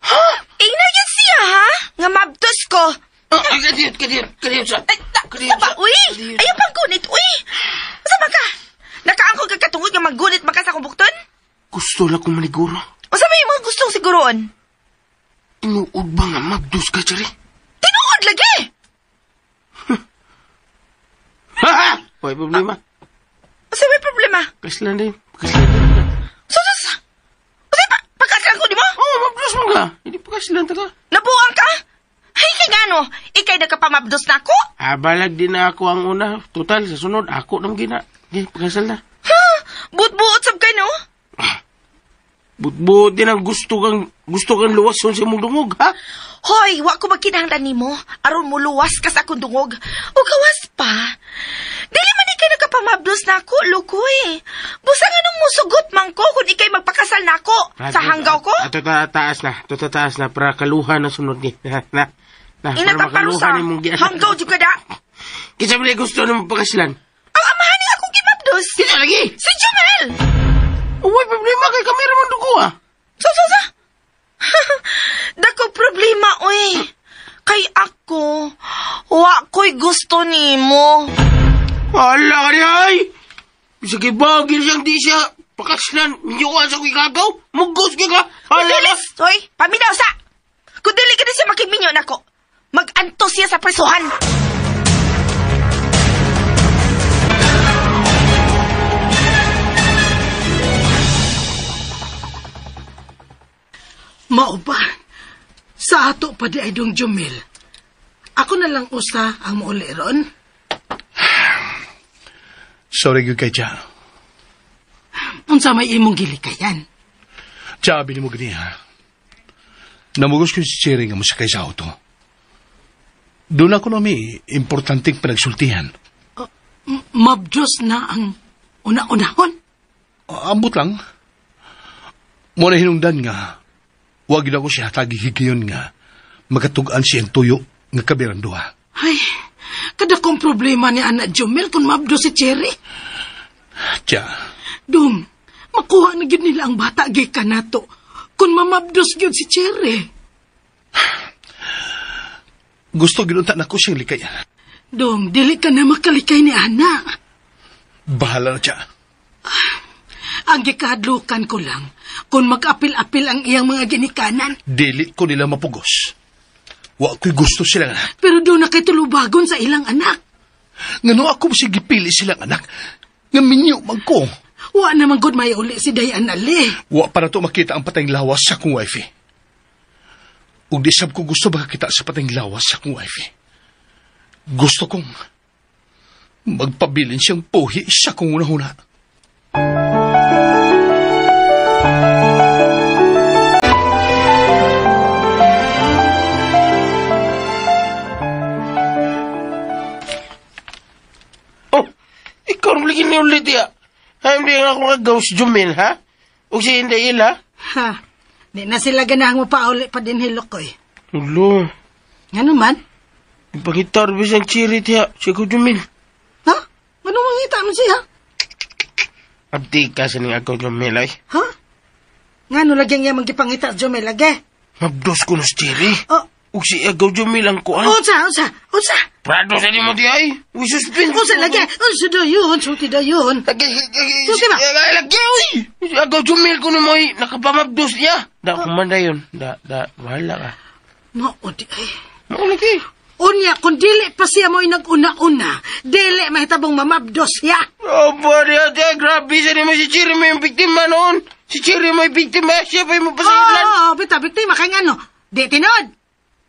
Ha? Ingna yun siya, ha? Nga mabdos ko. Kadiyot, kadiyot, kadiyot sa... Ay, sa ba, uy! Ayaw pang gunit, uy! Sa ba ka? Nakaangkog ka katungod nga maggunit man ka sa kubukton? Gusto lang kong maniguro. O sa may mga gustong siguroon? Tinuod ba nga mabdos ka, Cherry? Tinuod lagi! Ha! May problema. O sa may problema? Kaslan din. Kaslan din. Sus! O sa pagkaslan ko, di mo? Oo, mabdos mo ka. Hindi pagkaslan ta ka. Nabuang ka? Ay, kay ngano? Ikay nagkapamabdos na ako? Ah, balag din na ako ang una. Total, sa sunod, ako nang gina. Okay, pagkasal na. Ha? Buot-buot sab ka, no? Buot-buot din ang gusto kang luwas sa imong dungog, ha? Hoy, wa ko magkinahanglan nimo. Aron mo luwas ka sa akong dungog. O gawas pa. Dili man ikay nagkapamabdos na ako, lukoy. Busa Busa nga nung musugot man ko kung ikay magpakasal na ako sa hanggaw ko? Ato taas na, ato taas na para kaluha na sunod ni. Na. Na, para makaluha ni mong giyan. Hanggaw jud ka da. Kinsa man gusto nimo pagkaslan? Ang amahan ni akong gimabdos. Kinsa lagi? Si Jumel. Uy, problema kay kamera man dugo ah. So. Dako problema oy. Kay ako, wa ko'y gusto nimo. Hala ka niya, ay! Sige ba, siyang di siya pakaslan. Miyuan sa ko'y gagaw. Mugos ka ka. Hala na. Hoy, paminaw sa! Kung dili ka na siya makiminyo nako, mag-antos siya sa presuhan. Mao ba? Sa ato pa di ay dong Jumil. Ako na lang usa ang mauli ron. Sorry gyud kay Cha. Unsa may imong gilikayan? Cha, bini mo gani ha. Namugos ko si Cherry nga mosakay sa auto. Doon ako na may importanteng panagsultihan. Mabdos na ang una-unahon. Ambot lang. Muna hinungdan nga, wag na ko siya tagihigiyon nga makatugan siyang tuyo nga kabiran duha. Ay, kada kong problema ni Ana Jumel kung mabdo si Cherry. Tiya. Dong, makuha na gyud nila ang bata gikan nato kung mamabdos gyud si Cherry. Gusto gyud unta nako siyang likayan. Dong, dili ka na makalikay ni Ana. Bahala na siya. Ang gikahadlukan ko lang kung mag-apil-apil ang iyang mga ginikanan. Dili ko nila mapugos. Wa ko'y gusto silang anak. Pero doon na kay tulubagon sa ilang anak. Ngano ako sige gipili silang anak? Nga minyo man ko. Wa naman gud may uli si Dayan Ali. Wa pa na to makita ang patayng lawas sa akong wifey. Ug di sab ko gusto makakita sa patayng lawas sa akong wifey. Gusto kong magpabilin siyang puhi sa akong una-una. Oh, ikaw ang lagi ni ulit ya. Ay, hindi nga akong agaw si Jumil, ha? O si Inday ila? Ha, di na sila ganahang mapauli pa din hilok ko eh. Ulo. Nga naman? Ipakita rin siyang chiri tiya, si ko Jumil. Ha? Ano mangita mo siya? Abdi ka sa ning agaw Jumil ay. Ha? Nga no lagi nga magipangita Jumil lagi? Mabdos ko na si chiri. Oh. Ug si agaw Jumil ang kuan. Unsa, unsa, unsa? Prado sa nimo di ay. Uy, suspense. Unsa lagi? Unsa do yun? Sulti do yun. Lagi, sulti ba? Lagi, uy! Agaw Jumil ko mo ay nakapamabdos niya. Da, kumanda yun. Da, bahala ka. Mao di ay. Mao lagi. Unya, kung dili pa siya mo'y nag-una-una, dili mahitabong mamabdos siya. Oh, body, ate, grabe sa nimo si Chiri may biktima noon. Si Chiri may biktima, siya pa'y mapasailan. Oo, oh, bita, biktima, kay nga no. Di tinod.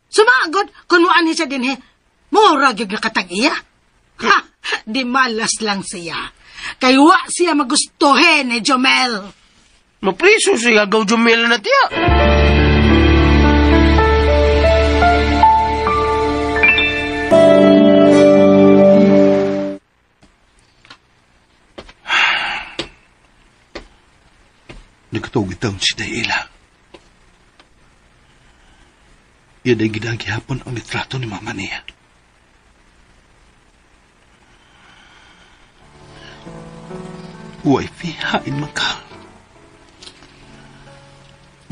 Sumagod, kung muanhi siya din, he, mura gyud nakatag-iya. Ha, di malas lang siya. Kay wa siya magustuhin ni Jomel. Mapriso siya, gaw Jomel na tiya. Nagkatawag taon si Dayela. Yan ay ginagihapon ang litrato ni mama niya. Wifey, hain man ka.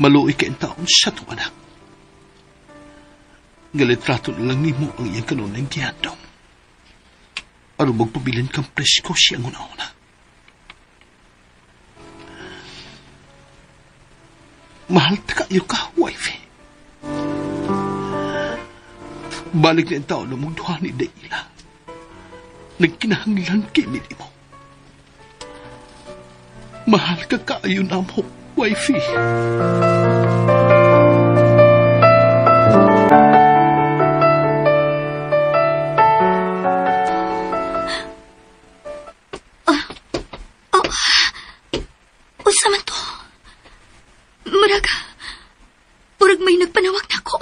Maluoy ka taon sa itong anak. Nga litrato na lang nimo ang iyang kanunang giyandong. Aron magpabilin kang presko siyang una-una. Mahal ta kayo ka, wifey. Balik na ang tao na mong duha ni Dayla. Nagkinahanglan kini mo. Mahal ka kaayo na mo, wifey. Unsa man to? Murag may nagpanawag na ako.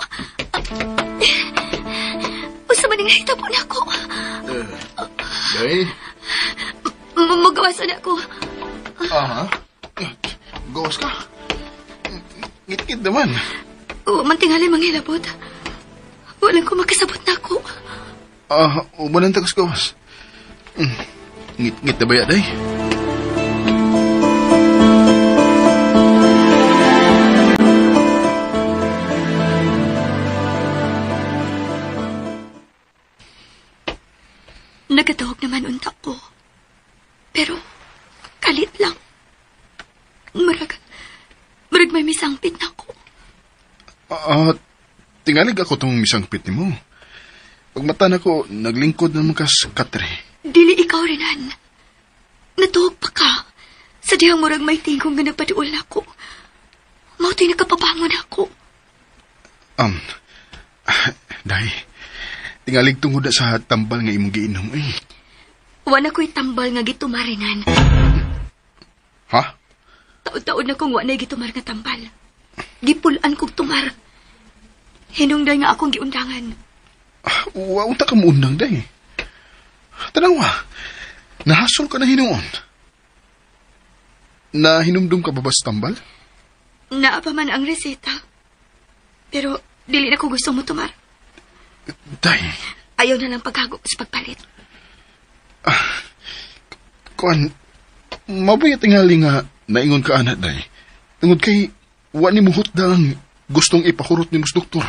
Unsa man ang nahitabo na ako? Day? Magawasan ako. Aha. Gawas ka. Ngit-ngit naman. O, mantingali manghilabot. Walang ko makasabot na ako. Umanan tagas gawas. Ngit-ngit na ba yan, day? Nagatuhog naman unta ko. Pero, kalit lang. Murag may misangpit na ako. Tingalig ako tong misangpit ni mo. Pagmata na ko, naglingkod naman kas katre. Dili ikaw, Renan. Natuhog pa ka. Sa dihang murag may tingkong nga nagpaduol na ako. Mauto'y nakapabangon ako. Day, tingalig tungod na sa tambal nga imong giinom eh. Wala ko'y tambal nga gitumar, Renan. Ha? Taon-taon na kong wala gitumar nga tambal. Gipulan kong tumar. Hinungday nga akong giundangan. Wa unta ka muundang, day. Tanawa, nahasol ka na hinuon. Nahinumdum ka ba ba sa tambal? Naa pa man ang reseta. Pero dili na ko gusto mo tumar. Day. Ayaw na lang paghago sa pagpalit. Kuan, mabaya tingali nga naingon ka ana, day. Tungod kay, wa ni muhot dang gustong ipahurot ni mus doktor.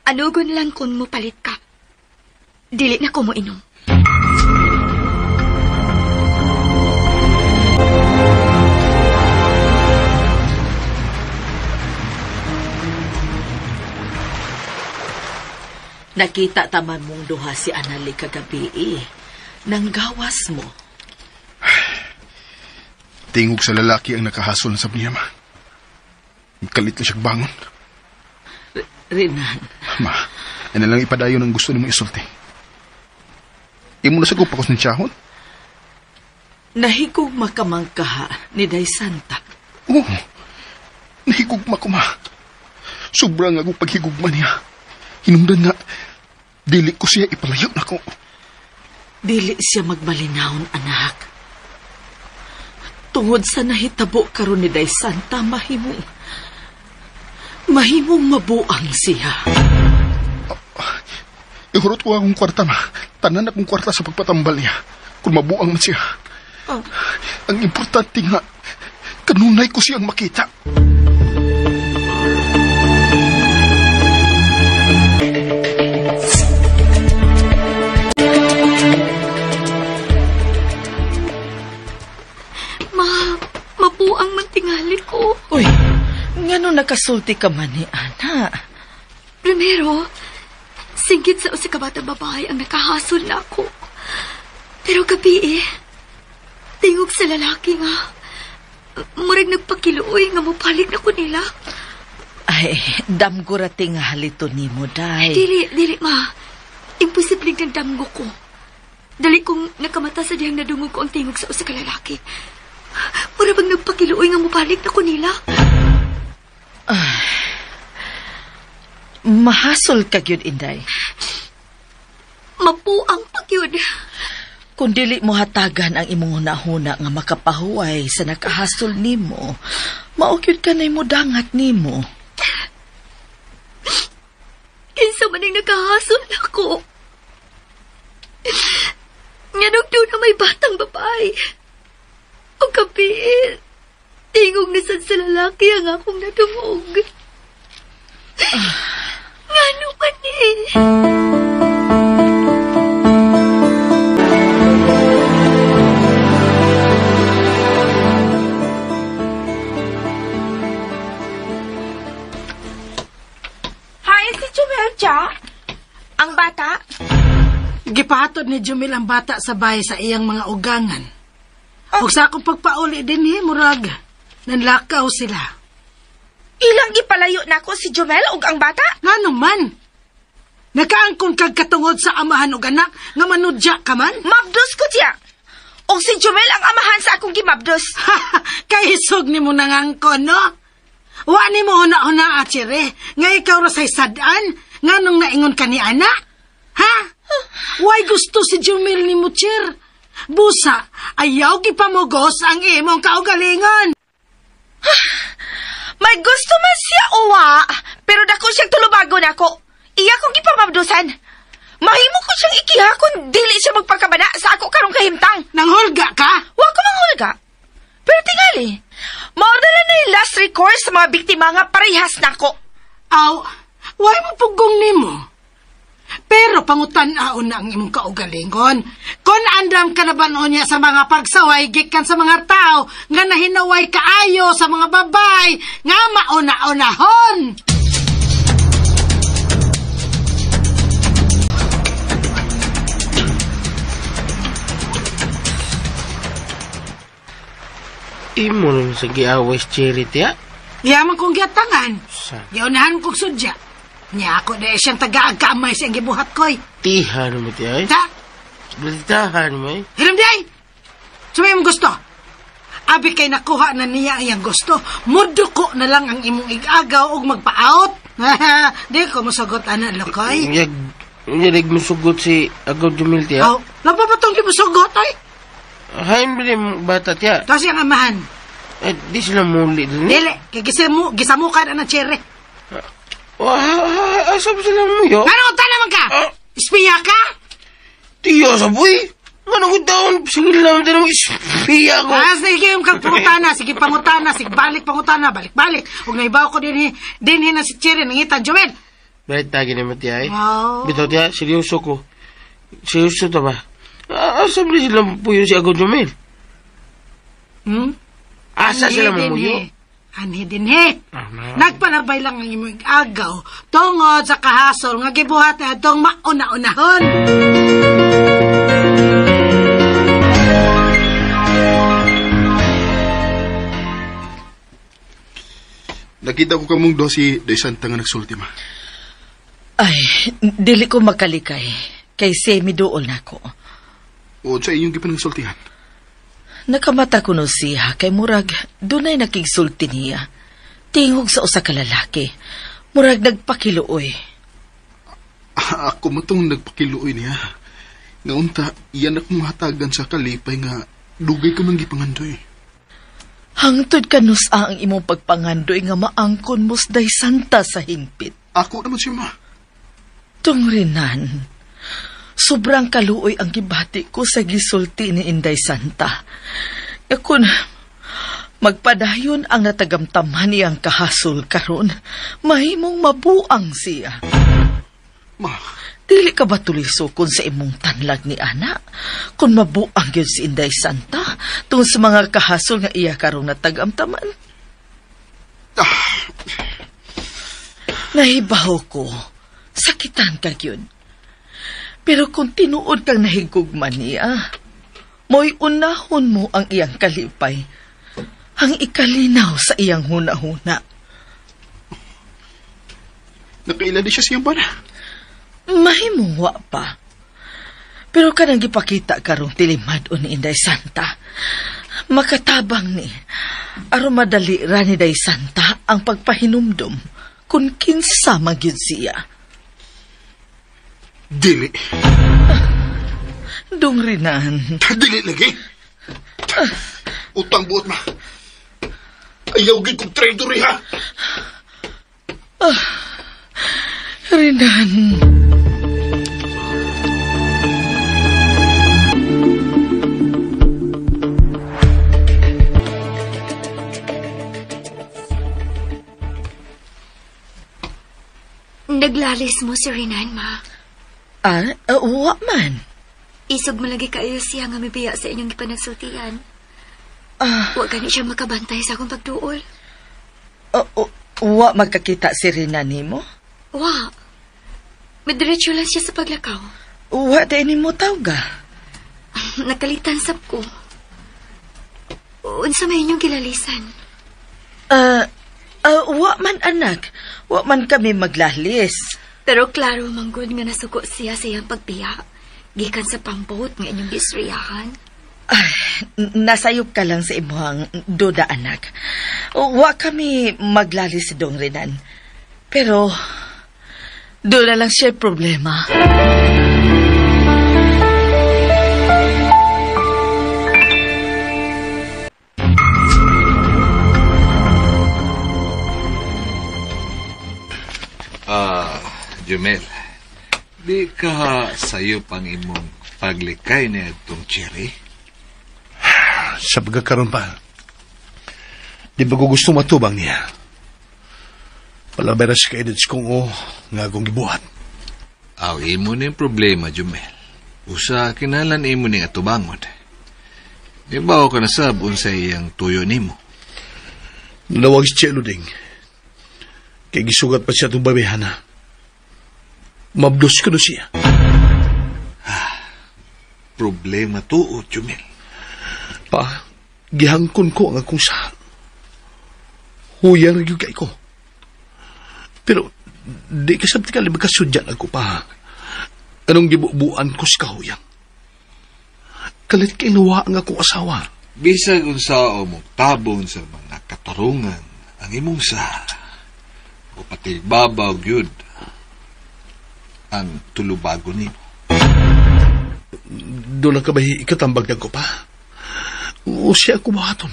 Anugon lang kung mupalit ka. Dili na ko mo inom. Nakita taman mong duha si Anali kagabi eh. Nanggawas mo. Tingog sa lalaki ang nakahasol na sab niya, ma. Kalit na siyang bangon. Renan. Ma, ano lang ipadayon ang gusto nimo isulti. Imo na sa gupakos ng tiyahon? Nahigugma ka man kaha ni Day Santa. Oo. Nahigugma ko, ma. Sobrang akong paghigugma niya. Hinungdan nga, dili ko siya ipalayo na ko. Dili siya magmalinawon, anak. Tungod sa nahitabo karon ni Day Santa, mahimong mabuang siya. Ihurot ko akong kwarta, ma. Tanan akong kwarta sa pagpatambal niya. Kung mabuang man siya. Oh. Ang importante nga, kanunay ko siyang makita. Ma, mabuang man tingali ko. Uy, ngano nakasulti ka man ni Ana? Primero, singgit sa usa ka batang babae ang nakahasol na ako. Pero gabi eh, tingog sa lalaki nga. Murag nagpakiluoy nga mopalik na ko nila. Ay, damgo ra tingali to nimo, day. Dili, ma. Imposibleng nagdamgo ko. Dali kong nakamata sa dihang nadungog ko ang tingog sa usa ka lalaki. Mura bang nagpakiluoy nga mopalik na ko nila? Mahasol ka gyud, Inday. Mapuang pa gyud. Kung dili mo hatagan ang imong hunahuna nga makapahuway sa nakahasol nimo, mao gyud ka na imo dangat nimo. Kinsa man ang nakahasol nako? Nganong doon na may batang babae? O kapiin, tingog na sad sa lalaki ang akong nadungog. Ngano man eh? Hi, si Jumel, cha. Ang bata? Gipahatod ni Jumel ang bata sa bahay sa iyang mga ugangan. Oh. Ug sa akong pagpauli din eh, murag, nanlakaw sila. Ilang gipalayo nako si Jumel ug ang bata? Ngano man? Nakaangkon kag katungod sa amahan ug anak nga manudya ka man? Mabdos ko tiya. Ug si Jumel ang amahan sa akong gimabdos. Kaisog nimo nangangkon, no? Wa nimo huna-huna, Chere, nga ikaw ra say sad-an, nganong naingon ka ni ana? Ha? Why gusto si Jumel nimo, Cher? Busa, ayaw gipamugos ang imong kaugalingon. May gusto man siya uwa, pero dako siyang tulubago nako. Iya kong gipamabdusan. Mahimo ko siyang ikiha kung dili siya magpakabana sa ako karong kahimtang. Nanghulga ka? Wa ko manghulga. Pero tingali, mao na lang na yung last recourse sa mga biktima nga parehas nako. Aw, way mo pugong nimo. Pero pangutan-aon na ang imong kaugalingon. Kung andam ka na ba noon niya sa mga pagsaway, gikan sa mga tao, nga nahinaway kaayo sa mga babay, nga mauna-unahon. Imo naman sa giaway si Cherry, tiya. Yaman kong giatangan. Giunahan kong sudya. Niya ako na siyang taga-agkamay siyang gibuhat ko'y. Tiha naman, tiya. Eh. Ta? Balitahan mo, eh. Hiram di ay! Sumay mong gusto. Abi kay nakuha na niya ang iyang gusto. Muduko na lang ang imong igagaw og magpa-out. Di ko musagot, ana, lokoy. Yag musugot si Agaw Jumil, tiya. Aw, lapa ba itong di musugot, ay? Hain ba yung bata, tiya? Tapos siyang amahan. Eh, di sila muli din. Dili, kay gisamukan ang cherry. Asa ba sila muyo? Ano, naman ka? Espiya ka? Tiya, saboy. Ano ko taon? Singil naman din ang espiya ko. Ah, sige, yung kang pangutana. Sige, pangutana. Sige, balik pangutana. Balik, balik. Huwag naibaw ko din na si Cherry. Nangitan, Jomel. Balik tagi naman, tiya, eh. Oh. Bitaw, tiya, seryoso ko. Seryoso ta ba? Asa ba sila puyo si Agaw Jomel? Hmm? Asa sila mamuyo? Anhi din he. Nagpalabay lang ang imong agaw tungod sa kahasol nga gibuhat na atong mauna-unahon. Nakita ko kamong do si Day Santa nga nagsulti, ma. Ay, dili ko makalikay. Kay semi-duol na ko. O sa inyong gipanagsultihan? Nakamata ko no siya kay murag dunay nakigsulti niya. Tingog sa usa ka lalaki. Murag nagpakiluoy. Ako mo tong nagpakiluoy niya. Nga unta, iyan akong hatagan sa kalipay nga dugay ko man gipangandoy. Hangtod kanusa ang imong pagpangandoy nga maangkon mo sa Day Santa sa hingpit. Ako naman siya, ma. Tungrinan, sobrang kaluoy ang gibati ko sa gisulti ni Inday Santa. E kung magpadayon ang natagamtaman niyang kahasol karon, mahimong mabuang siya. Ma, dili ka ba tulisokon sa imong tanlag ni ana? Kung mabuang yun si Inday Santa, tungod sa mga kahasol nga iya karong natagamtaman. Nahibaw ko, sakitan ka yun. Pero kung tinuod kang nahigugma niya, mo'y unahon mo ang iyang kalipay, ang ikalinaw sa iyang huna-huna. Nakaila di siya siyang bana. Mahimong wa pa. Pero kanang gipakita karong tilimad o ni Inday Santa, makatabang ni, aron madali ra ni Day Santa ang pagpahinumdum kung kinsa man gyud siya. Dili. Dungrinan. Dili lagi. Utang buot ma. Ayaw gyud kong traitor ha. Rinan. Naglalis mo si Rinan, ma. Wa man. Isog malagi kayo siya nga mibiya sa inyong gipanagsultian. Wa gani siya makabantay sa akong pagduol. Wa magkakita si Rinan nimo? Wa. Madiretso lang siya sa paglakaw. Wa dahil nimo tawga. Nakalitan sab ko. Unsa may inyong kilalisan? Wa man anak. Wa man kami maglalis. Pero klaro manggod nga nasuko siya sa iyang pagbiya. Gikan sa pambot nga inyong gisriyahan. Ay, nasayop ka lang sa imuhang duda, anak. Wa kami maglalis si Dong Renan. Pero, doon na lang siya problema. Jumel, di ka sayo pang imong paglikay ni atong Cherry? Sa pagkakaroon pa, di ba ko gusto matubang niya? Palabay na sa kaedad kong o nga akong gibuhat. Aw, imo ni problema, Jumel. Usa kinalan imo ning atubangon. Di ba ka nasab unsay iyang tuyo nimo? Nalawag si Chelo ding. Kay gisugat pa siya itong babihana. Mabdos ko na siya. Problema tuod, Jumel. Pa, gihangkon ko ang akong sahal. Huyang gyud kay ko. Pero, di ka sabti ka magkasudyan ako pa. Anong gibubuan ko sa kahuyang? Kalit kay luwa ang akong asawa. Bisag unsao mo tabon sa mga katarungan ang imong sa o pati babaw gyud ang tulubago nimo. Doon lang ka ba ikatambag na ko pa? O siya ako buhaton.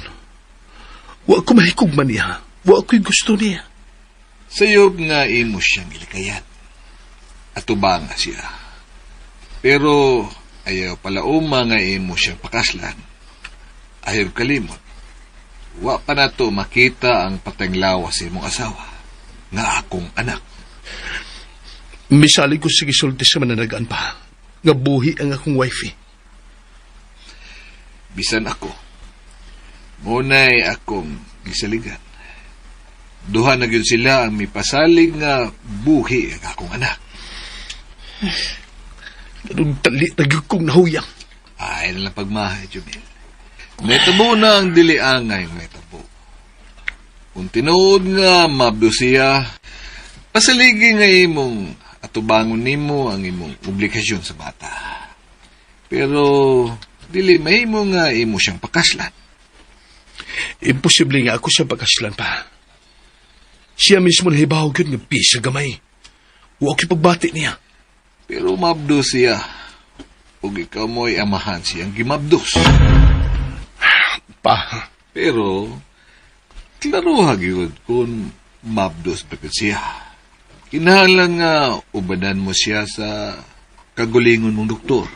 Wa ko mahikugman niya. Wa ko'y gusto niya. Sayop nga imo siyang ilikayan. Atubanga siya. Pero ayaw pala uma nga imo siyang pakaslan. Ayaw kalimot. Wa pa nato makita ang patenglawas sa imong asawa. Nga akong anak. Misalig ko sige sulti sa mananagaan pa. Nga buhi ang akong wifey. Bisan ako. Muna'y akong gisaligan. Duha na gyud sila ang mipasalig nga buhi ang akong anak. Anong tali na gyud kong nahuyang. Ay na lang pagmahay, Jumel. May tabo na ang dili angay may tabo. Kung tinuod nga mabdo siya, pasaligi nga imong atubangon nimo ang imong obligasyon sa bata. Pero dili mahimo nga imo siyang pakaslan. Imposible nga ako siyang pakaslan pa. Siya mismo nahibaw gyud nga bisa gamay. Wa ko'y pagbati niya. Pero mabdo siya. Ug ikaw mo'y amahan siyang gimabdos. Pa. Pero klaruha gyud kung mabdos ba gyud siya. Kinahanglan nga ubanan mo siya sa kagulingon mong doktor.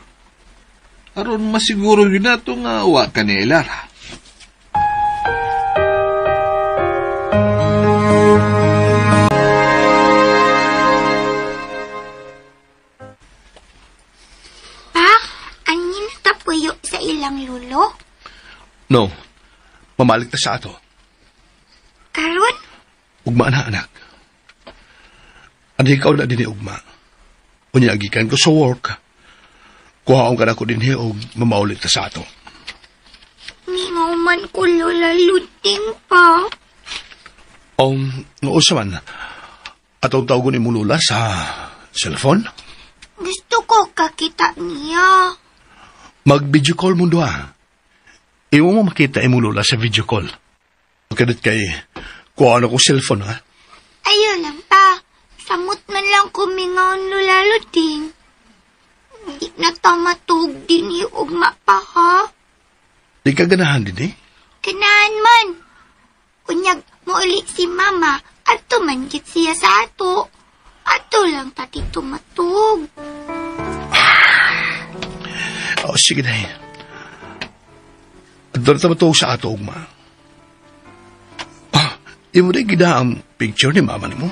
Aron masiguro gyud nato nga wa ka ni Elara. Pa, ani natapuyo sa ilang lulo? No. Mamalik ta sa ato. Karon? Ugma na, anak. Ano ikaw na din ugma? Unya, gikan ko sa work. Kuhaon ka na ko din og mamaulit ta sa ato. Mingaw man ko, Lola Luting pa. Noon sa man, atong tawagon imong lola sa cellphone? Gusto ko kakita niya. Mag-video call mo doha. Iwo mo makita imong lola sa video call. Kadit kay kuha na ko cellphone, ha? Ayaw lang pa. Samot man lang kumingaon, Lola Luting. Hindi na ta matug din ugma pa, ha? Di ka ganahan din, eh? Ganahan man. Unyag, muuli si mama at tumanggit siya sa ato. Ato lang tati tumatug. Oh, sige na. Doon na matug sa ato, ugma. Ah, imo na gida ang picture ni mama ni mo.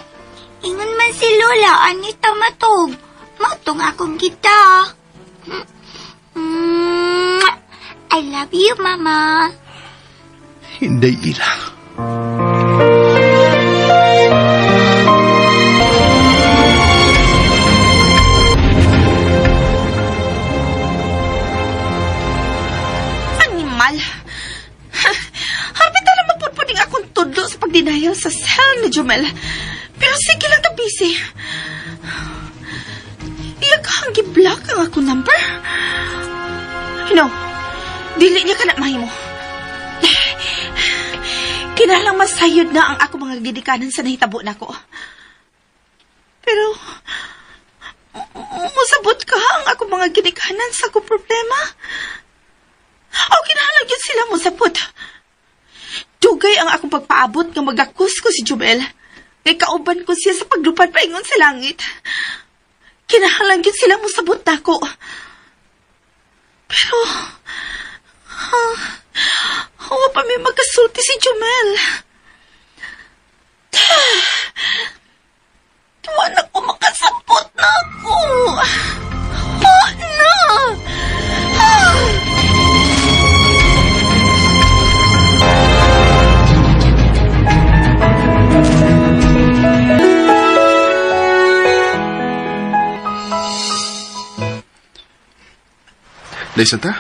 Ingon man si Lola, ani tamatug. Mautong akong kita. I love you, Mama. Hindi ila. Animal! Harapit na mapudpuding akong tudlo sa pagdinayaw sa cell ni Jumel. Pero sige lang ta busy. Iya ka ang gi-block ang akong number. No, dili niya ka na mahimo. Kinalang masayod na ang ako mga gidikanan sa nahitabo nako. Pero, musabot ka ang ako mga gidikanan sa akong problema. O kinahalang yun sila musabot. Dugay ang akong pagpaabot nga magakus ko si Jumel. Kay kauban ko siya sa paglupad paingon sa langit. Kinahanglan gyud sila mosabot nako. Pero wa pa may magkasulti si Jomel. Wa na ko makasabot na ako. Wa na. Day Santa?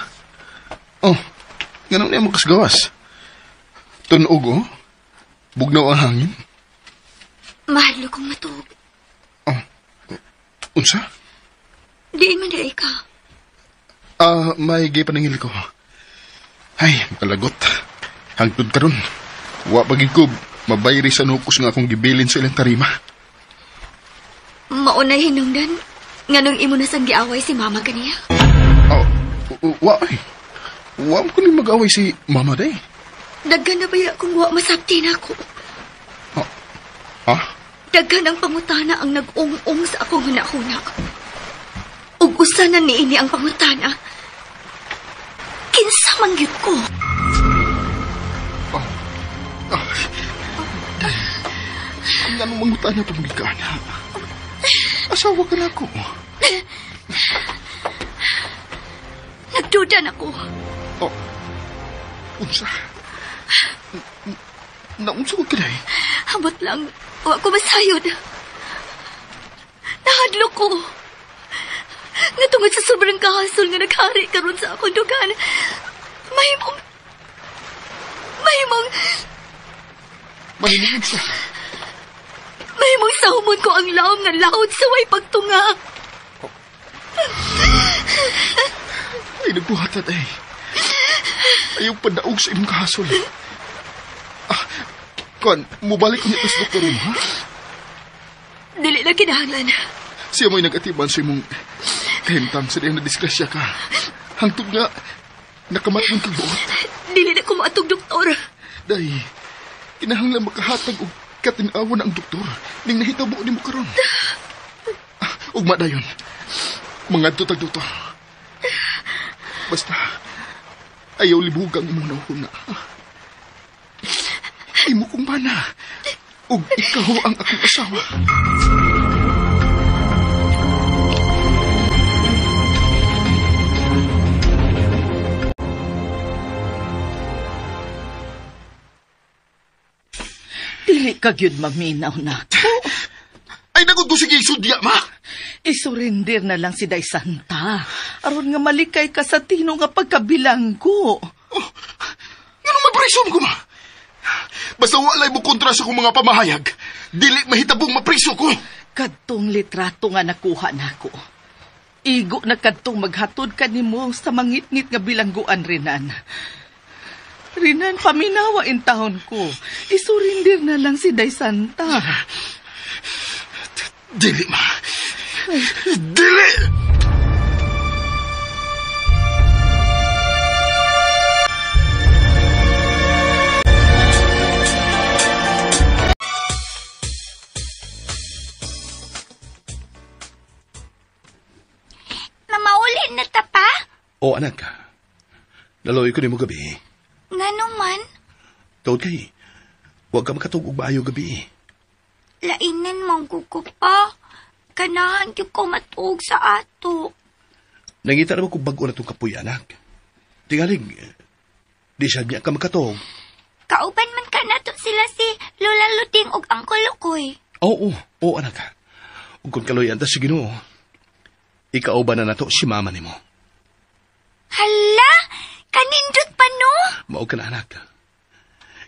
Oh, ganun niya mo kasgawas. Tunog, oh. Bugnaw ang hangin. Mahalo kong matuog. Oh, unsa? Diin man di ka. May gipaningil ko. Ay, makalagot. Hangtod karon. Wa pagid ko mabayri sa nukos nga akong gibilin sa ilang tarima. Maunay hinungdan nganong imo na sang giaway si mama kaniya. Oh, wa ay. Wa mo kuning mag-away si mama day. Daghan na baya kung wa masabti na ako. Oh, ha? Daghan ang pangutana ang nag-ung-ung sa akong hunahuna. Ug usa na niini ang pangutana. Kinsa man gyud ko? Oh. Oh. Anong mangutana pa mga ka, Asawa ka na ako. Nagduda na ko. Oh. Unsa? Naunsa ko kinay? Hamot lang. Wa ko masayod. Nahadlok ko. Nga tungod sa sobrang kahasol nga naghari karon sa akong dugan. Mahimong Mahimong sa? Mahimong sahumon ko ang laom nga laod sa way pagtunga. Oh. Ay, nagbuhatan ay. Ayaw padaog sa imong kahasol. Ah, kuan, mubalik ko niya sa doktor mo, ha? Dili na kinahanglan. Siya mo'y nag-atiban sa imong kahimtang sa diyang na-disgrasya ka. Hangtod nga, nakamatong kang buot. Dili na ko maatog, doktor. Day, kinahanglan makahatag og katinawan na ang doktor ning nahitabo nimo karon. Ah, ugma dayon. Mangadto tag doktor. Basta, ayaw libugang imong nauna. Imo kong bana. Ug ikaw ang akong asawa. Dili ka gyud maminaw na. Ay, nagod ko sige isudya, ma! Isurrender na lang si Day Santa. Aron nga malikay ka sa tino nga pagkabilanggo. Oh, ngano mapriso ko, ma? Basta walay mo kontra sa akong mga pamahayag. Dili mahitabong mapriso ko. Kadtong litrato nga nakuha nako. Igo na kadtong maghatod ka nimo sa mangitngit nga bilangguan, Renan. Renan, paminawa in taon ko. Isurrender na lang si Day Santa. Dili, ma. Dili! Mamaulin na ta pa? O, anak. Naloy ko ni mo gabi. Ngano man? Tawad kay, huwag ka makatug og maayo gabi. Lainan manggugo pa. Ganahan gyud ko matuog sa ato. Nangita naman kung bago na itong kapoy, anak. Tingaling, di siya niya ka makatog. Kauban man ka nato sila si Lola Luting ug Uncle Lukoy. Oo, oo, anak. Ug kung kaloy-an ta si Ginoo, ikauban na nato si mama nimo. Hala! Kanindot pa no? Mao ka na, anak.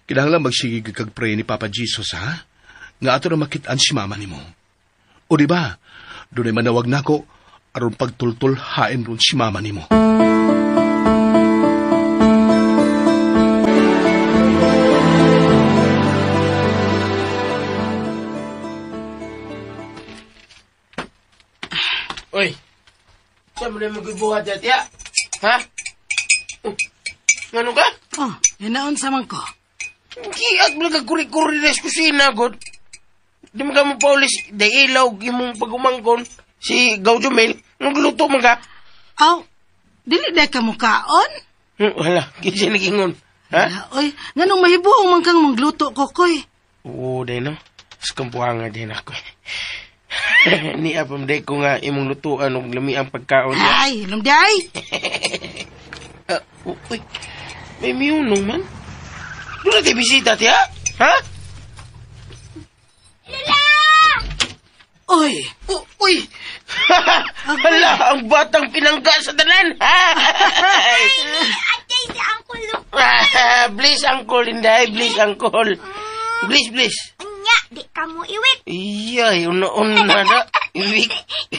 Kinahanglan magsigig kag pray ni Papa Jesus, ha? Nga ato na makit-an si mama nimo. O di ba? Dunay manawag nako aron pagtultol hain ron si mama nimo. Oy. Saan mo na magbubuhat at ya? Ha? Ngano ka? Oh, hinaon sa man ko. Giat mo nagkuri-kuri na sa kusina, God. Di mo ka mo paulis, di ilaw, imong pagumangkon. Si Gaw Jumel, nagluto man ka. Aw, dili day ka mukaon? Wala, kinsa nagingon. Ha? Oy, nganong mahibuong man kang mangluto, Kokoy? Oo, day no. Skampuanga din ako. Niya pa day ko nga imong lutuan og lami ang pagkaon. Ay, inom day. Uy, may miyunong man. Doon na tayo bisita, tiya? Ha? Lola! Uy! Uy! Hala, ang batang pinangga sa tanan! Ay, ate, si Uncle Lukoy. Please, Uncle Inday. Please, Uncle. Please, please. Anya, di ka mo iwik. Iya, una-una na. Iwik.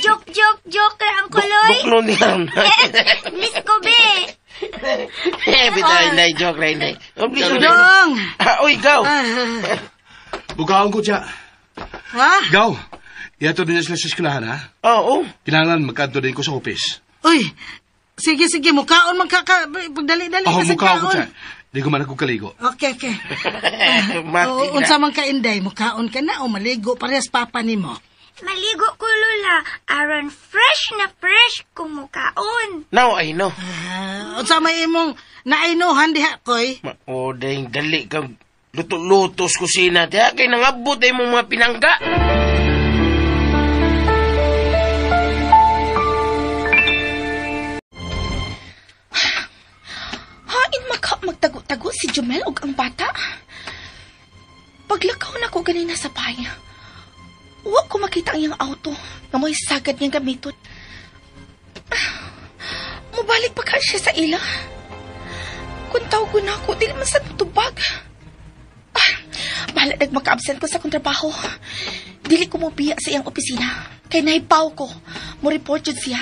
Joke, joke, joke lang, Uncle Loy. Buklon niya. Please ko, be. Bitay, Inday. Joke lang, Inday. Oh, please, Dong! Uy, gaw. Bukaon ko siya. Ha? Gaw, iyato din sila sa eskwelahan, ha? Oo. Kinahanglan magkadto din ko sa office. Uy, sige, sige, mukaon man ka, pagdali-dali Oh, ka sa mukaon ko kaon. siya. Di ko man ako kaligo. Okay, okay. Mati O, unsa man ka, Inday, mukaon ka na o maligo parehas papa nimo. Maligo ko, Lola. Aron fresh na fresh kung mukaon. Now I know. Unsa may imong nainuhan diha, Koy? O, dahil dali kang luto-luto sa kusina, tiya. Kay nangabot ay mong mga pinangga. Hain maka magtago-tago si Jumel og ang bata. Paglakaw na ko ganina sa bahay, wa ko makita ang iyang auto nga mo'y sagad niyang gamiton. Mubalik pa ka siya sa ila. Kung tawag ko na ako, dili man sad motubag. Bahala nag maka-absent ko sa akong trabaho. Dili ko mobiya sa iyang opisina. Kay nahibaw ko, mo report jud siya.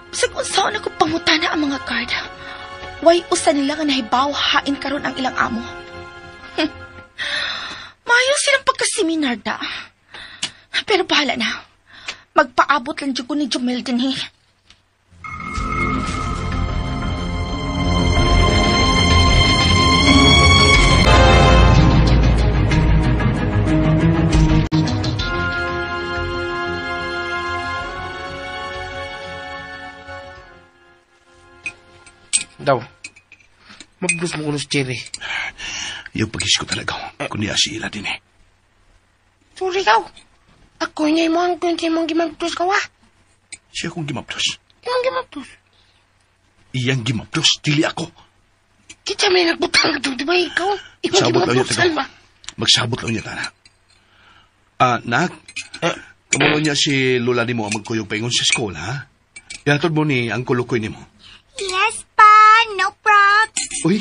Bisag unsaon ako pangutana ang mga guard. Way usa nila nga nahibaw hain karon ang ilang amo. Maayo silang pagkaseminar da. Pero bahala na. Magpaabot lang jud ko ni Jumel dinhi. Daw. Mablos mo kuno si Cherry. Yung pag-is ko talaga. Kundi si ila din eh. Sorry, gaw. Ako niya mo ang kunti mong gimabdos ka, wa. Siya akong gimabdos. Imong gimabdos. Iyang gimabdos, dili ako. Kita may nagbutang ito, di ba ikaw? Imong Sabot lang niya, gimabdos, taga. Alma. Magsabot lang niya, tana. Nak. Kamulo niya si Lola ni mo ang magkuyog paingon sa school, ha? Ihatod mo ni ang kulukoy ni mo. Yes pa, no props. Uy!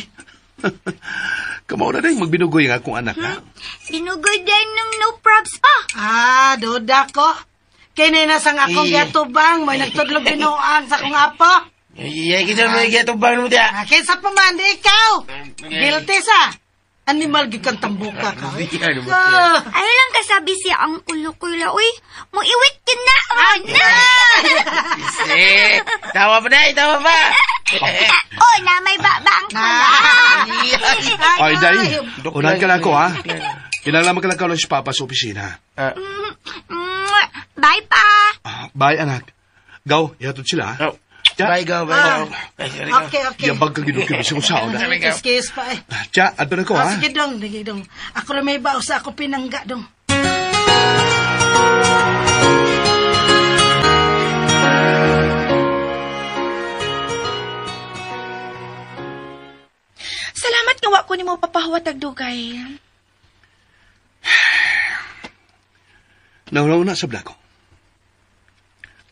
Kamao na rin, magbinugoy ang akong anak, ha? Binugoy din ng no props pa. Ah, duda ko. Kini na sang akong giatubang, may nagtudlog binuang sa akong apo. Iya, kita mo giatubang mo diya. Kinsa pa man, di ikaw. Guilty sa. Animal gyud kang tambuka ka. Ayaw lang kasabi siya ang kulukoy la, uy. Muiwit yun na, oh, na. Eh, tawa pa na, tawa pa. Oh, na may baba ang kula. Ay, day. Unahan ka lang ako, ha? Kinalaman ka lang ka si Papa sa opisina. Bye, pa. Bye, anak. Gaw, ihatod sila, ha? Bye, gaw, bye, gaw. Okay, okay. Yabag ka ginukib sa kung saan. Excuse pa, eh. Tsa, adto na ko, ha? Sige, dong. Sige, dong. Ako rin may bao sa ako pinangga, dong. Salamat nga wa ko nimo papahuwat og dugay. Nauna sa blako.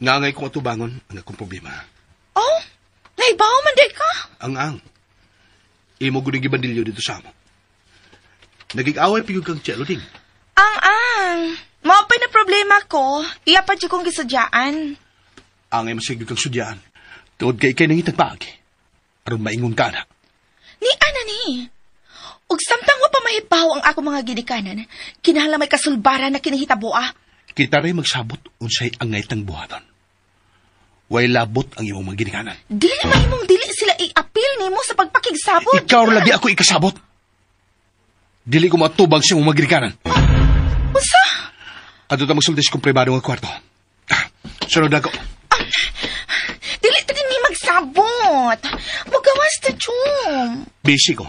Ngangay kong atubangon ang akong problema. Oh, naibaw man day ka. Ang-ang. Imo guning gibandilyo dito sa amo. Nagig-away pigod kang tiyalo ding. Ang-ang. Mao pa na problema ko. Iya pa jud kong gisudyaan. Angay masigod kang sudyaan. Tuod kay ikay nangitag paagi. Aron maingon ka na. Ni ana ni. Ug samtang wa pa mahibaw ang ako mga ginikanan, kinahanglan may kasulbaran na kinihitaboa. Kita rin magsabot unsay angay tang buhaton. Way labot ang imong mga ginikanan. Dili mahimong dili sila i-appeal nimo sa pagpakigsabot. Ikaw lagi ako ikasabot. Dili ko matubang sa imong mga ginikanan. Unsa? Adto ta magsulti sa kong pribado nga kwarto. Sunod ako. Dili ta din ni magsabot. Mugawas ta, Chum. Busy ko.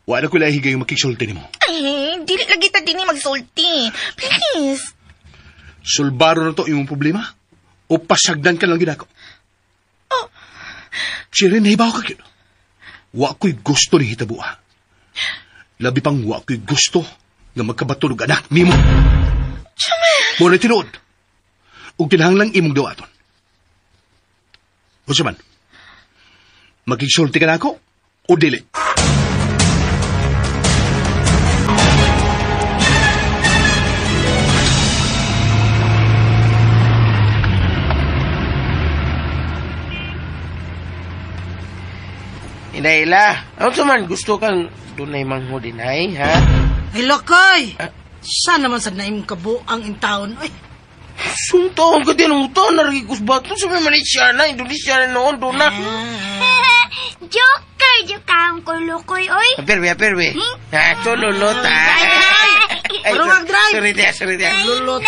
Wala ko lahi higayong makigsulti nimo. Ay, dili lagi ta din ni magsulti. Please. Sulbaro na to imong problema? O pasagdan ka lang ginako? Oh. Siri, nahibaw ka yun. Wa ko'y gusto ni hitabua. Labi pang wa ko'y gusto nga magkabatulog anak nimo. Chumel! Muna tinuod. Ug kinahanglang imong dawaton. Unsa man? Makigsulti ka na ako o dili? Inayla, ano sa man gusto kang dunay manghod, inay, ha? Ay, Lokoy! Sana naman sa naimong kabuang in taon, oy. Sungtaon ka din, ang taon, narigos ba? Ito sa may Malaysia na, Indonesia na noon, doon na. Joker, joke ang kulukoy, oy. Perwe, perwe. Ha, so lulot, ha? Ay, mag-drive. Sorry, tiya, sorry, tiya. Lulot.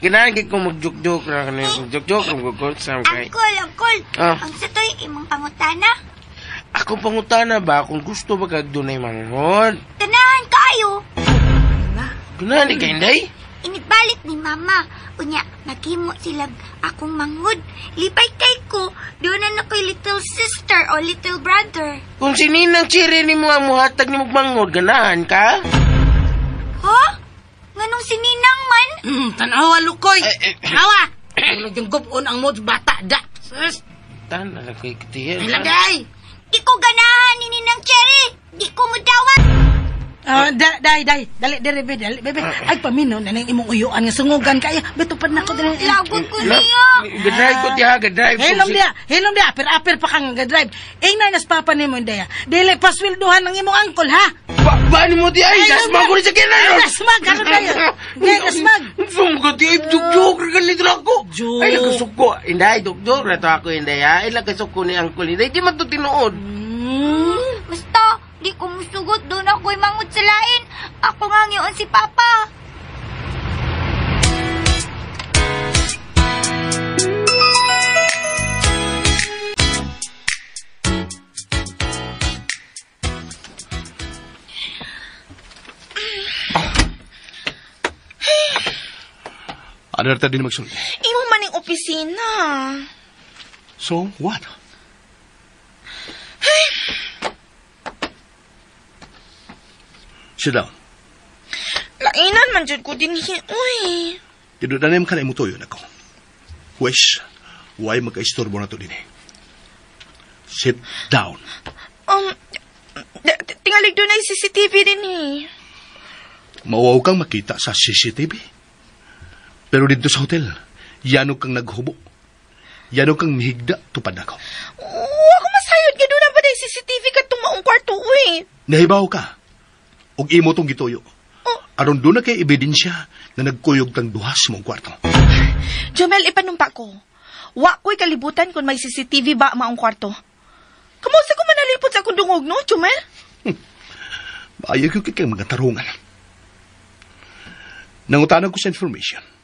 Ganahan kay kong mag-joke-joke na kanina. Mag-joke-joke, mag-joke kay. Angkol, angkol. Ah. Ang sa to'y imong pangutana. Ako pangutana ba kung gusto ba kag dunay manghod? Ganahan kayo. Ganahan di ka, Inday? Inigbalit ni Mama. Unya, maghimo sila akong manghod. Lipay kay ko, doon na ako'y little sister o little brother. Kung si Ninang Chiri ni mo ang muhatag ni manghod, ganahan ka? Ha? Nganong si Ninang man? Tanawa, Lukoy. Tanawa! Tulog yung gupon ang mods bata, da. Sus! Tanawa kay kitiyan. Ay, lagay! Di ko ganahan ni Ninang Cherry. Di ko mudawat. Day, day. Dali, dali, bebe, dali, bebe. Ay, paminaw na nang imong uyuan nga sungugan kayo. Betupad na ko dali. Lagot ko niya. Gadrive ko tiya, gadrive ko. Hilom diya, hilom diya. Apir-apir pa kang gadrive. Ingnan nas papa nimo diya. Dili paswilduhan ng imong angkol, ha? Ba, ni mo diya? Ay, dasmag ko rin sa kinan. Dasmag, ano tayo? Di, dasmag. Sungko tiya, juk-juk, ganito na ako. Ay, nagkasuko. Inday, juk-juk na to ako, inday, ha? Ay, nagkasuko ni angkol, inday. Di man to tinuod. Basta, di ko musugot. Doon ako'y mangut sa lain. Ako nga ngayon si Papa. Ano na din magsulti? Imo maning opisina. So, what? Sit down. Lainan man jud ko din hi. Uy. Tinudanem ka na imutuyo na ko. Wes, why magka-istorbo na to din eh. Sit down. Tingalig doon ay CCTV din eh. Mawaw kang makita sa CCTV. Pero dito sa hotel, yano kang naghubo. Yano kang mihigda tupad ako. Oo, ako masayod nga doon na ba na CCTV katong maong kwarto, uy. Nahibaw ka. Og imo tong gituyo. Oh. Aron doon na kay ebidensya na nagkuyog tang duha sa mong kwarto. Jomel, ipanumpa ko. Wa ko'y kalibutan kung may CCTV ba maong kwarto. Kamusta ko manalipot sa akong dungog, no, Jomel? Maayo ko kay mga tarungan. Nangutanan ko sa information.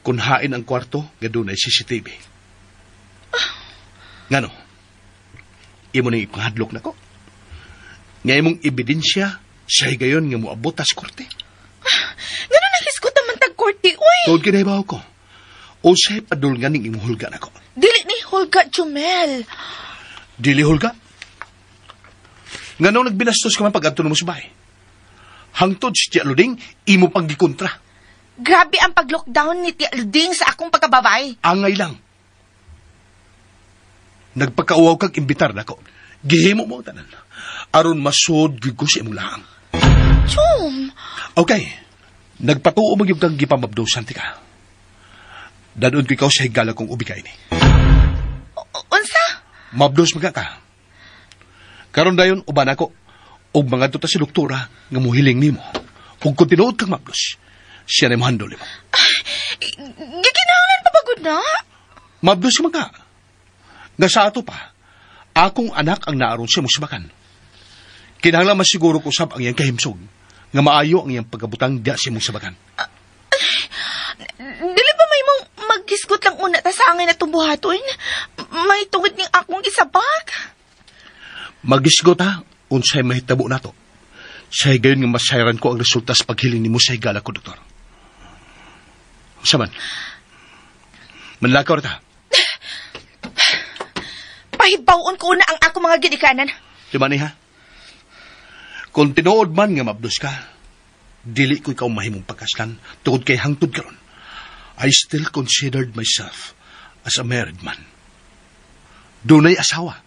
Kung hain ang kwarto, nga doon ay CCTV. Ngano? Imo nang ipanghadlok na ko. Nga imong ebidensya, siya gayon nga moabot tas korte. Ngano nahisgot naman tag korte, uy! Tuod kinahibaw ko. O siya'y padulngan ning imong hulga na ko. Dili ni hulga, Jomel. Dili hulga? Ngano nagbinastos ka man pag-adto mo sa bahay? Hangtod si Tia Luding, imo pang gikontra. Grabe ang pag-lockdown ni Tia Luding sa akong pagkababay. Angay lang. Nagpakauaw kag imbitar nako. Gihimo mo ang tanan. Aron masud gyud ko sa imong laang. Chum! Okay. Nagpatuo mo gyud kang gipamabdosan ti ka. Dadon ko ikaw sa higala kong ubi kaini. Unsa? Mabdos maga ka. Karon dayon uban ako og mga ta si doktora nga mohiling nimo. Ug kung tinuod kang mabdos, siya na mohandol nimo. Gikinahanglan pa ba gud na? Mabdos man ka. Nga sa ato pa, akong anak ang naaron siya mosibakan. Kinahanglan masiguro ko sab ang iyang kahimsog nga maayo ang iyang pagkabutang diya sa imong sabakan. Dili ba may mong maghisgot lang una ta sa angay na tumbuhaton? May tungod ning akong isabak. Magisgot ha, unsay mahitabo nato. Sa higayon nga masayran ko ang resulta sa paghiling nimo sa higala ko, doktor. Saman? Manlakaw ta. Pahibawon ko una ang ako mga ginikanan. Di ha? Kung tinuod man nga mabdos ka, dili ko ikaw mahimong pagkaslan tungod kay hangtod karon. I still considered myself as a married man. Dunay asawa.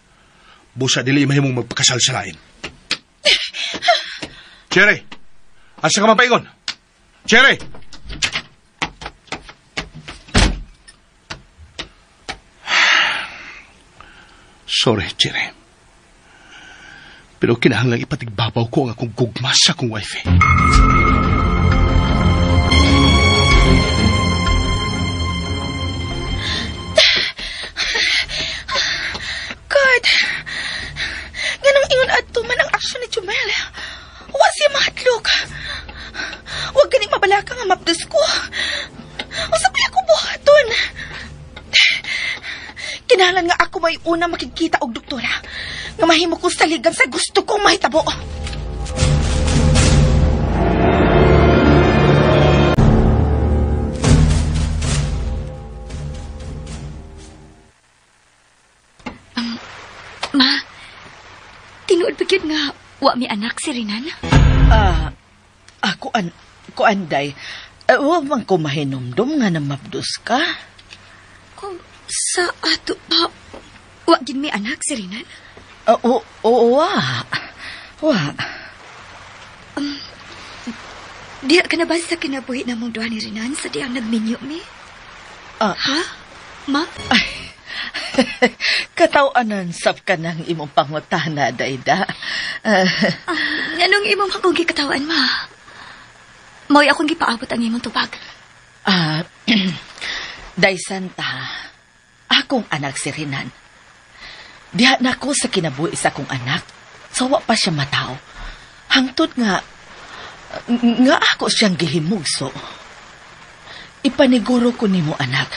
Busa dili mahimong magpakasal sa lain. Cherry! Asa ka mapaingon? Cherry! Sorry, Cherry. Pero kinahanglang ipatigbabaw ko ang akong gugma sa akong wife. God! Ganang ingon adto man ang aksyon ni Jumel. Wa siya mahadlok. Huwag ganing mabalaka nga mapdos ko. Usa pa ako buhaton. Kinahanglan nga ako may una makikita og doktora. Nga mahimo ko saligan sa gusto kong mahitabo. Ma, tinuod ba gyud nga wa mi anak si Renan? Kuanday, wa man ko mahinumdum nga namabdos ka. Kung sa ato pa, wa gid mi anak si Renan? Oo, wa. Wa. Diya ka na ba sa kinabuhi na mong duha ni Renan sa diyang nagminyo mi? Ha? Ma? Ay, katawanan sap ka ng imong pangutana, Dayda. Anong imong akong gikatawan, ma? Mao'y akong gipaabot ang imong tubag. Day Santa, akong anak si Renan. Diha na ko sa kinabuhi sa akong anak. So, wa pa siya mataw. Hangtod nga ako siyang gihimugso. Ipaniguro ko nimo, anak,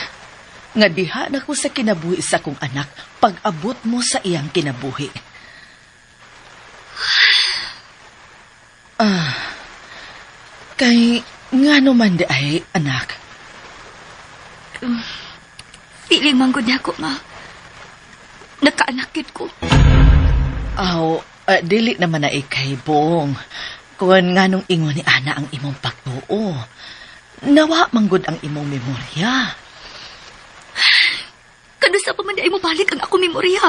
nga diha na ko sa kinabuhi sa akong anak pag-abot mo sa iyang kinabuhi. Kay ngano man di ay, anak? Feeling man gud nako, ma. Nagkaanakit ko. Aw, dili naman na ikay, Bong. Kung nganong ingon ni Ana ang imong pagtuo. Nawa manggod ang imong memorya. Kanusa pa man ay mabalik ang akong memorya.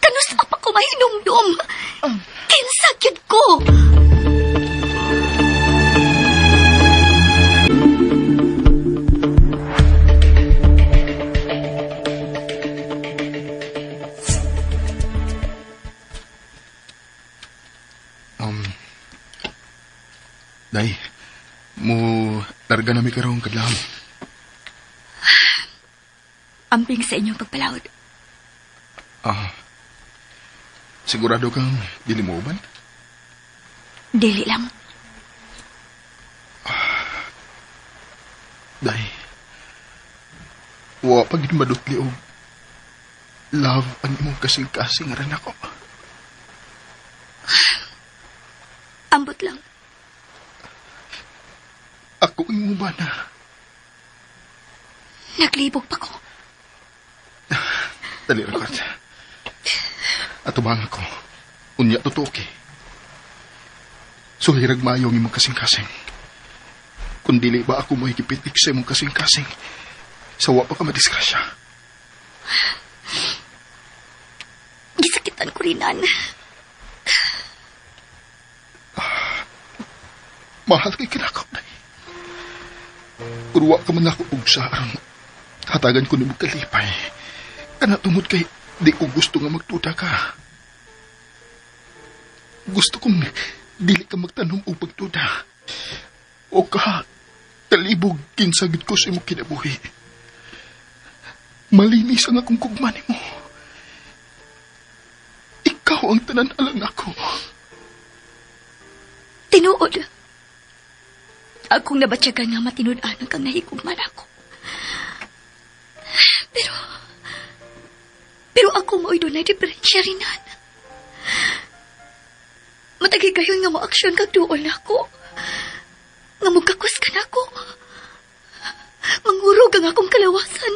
Kanusa pa ko mahinumdum. Kinsa gyud ko. Day, mo larga na mi karong kadlaw. Amping sa inyong pagpalawod. Sigurado kang dili mo uban? Dili lang. Day, wa pa gid madutli og love ang imong kasing-kasing ran ako. Ambot lang. Ako imo ba na? Naglibog pa ko. Dali, Ricard. Atubang ako. Unya, totoo kay. Suhirag maayo ang imong kasing-kasing. Kung dili ba ako mahigipitik sa imong kasing-kasing, sawa pa ka madisgrasya. Gisakitan ko rinan. Mahal kay kinakaw na. Urwa ka man ako og sa aron hatagan ko nimo kalipay. Kana tungod kay di ko gusto nga magtuda ka. Gusto kong dili ka magtanom og pagtuda. O ka kalibog kinsa gid ko sa imong kinabuhi. Malinis ang akong kugma nimo. Ikaw ang tanan alang nako. Tinuod. Akong nabatyagan nga matinud-anan kang nahigugman ako. Pero ako mao'y dunay diferensya rinan. Matagi gayon nga mo aksyon kag duol nako. Nga mugakos ka nako. Mangurog ang akong kalawasan.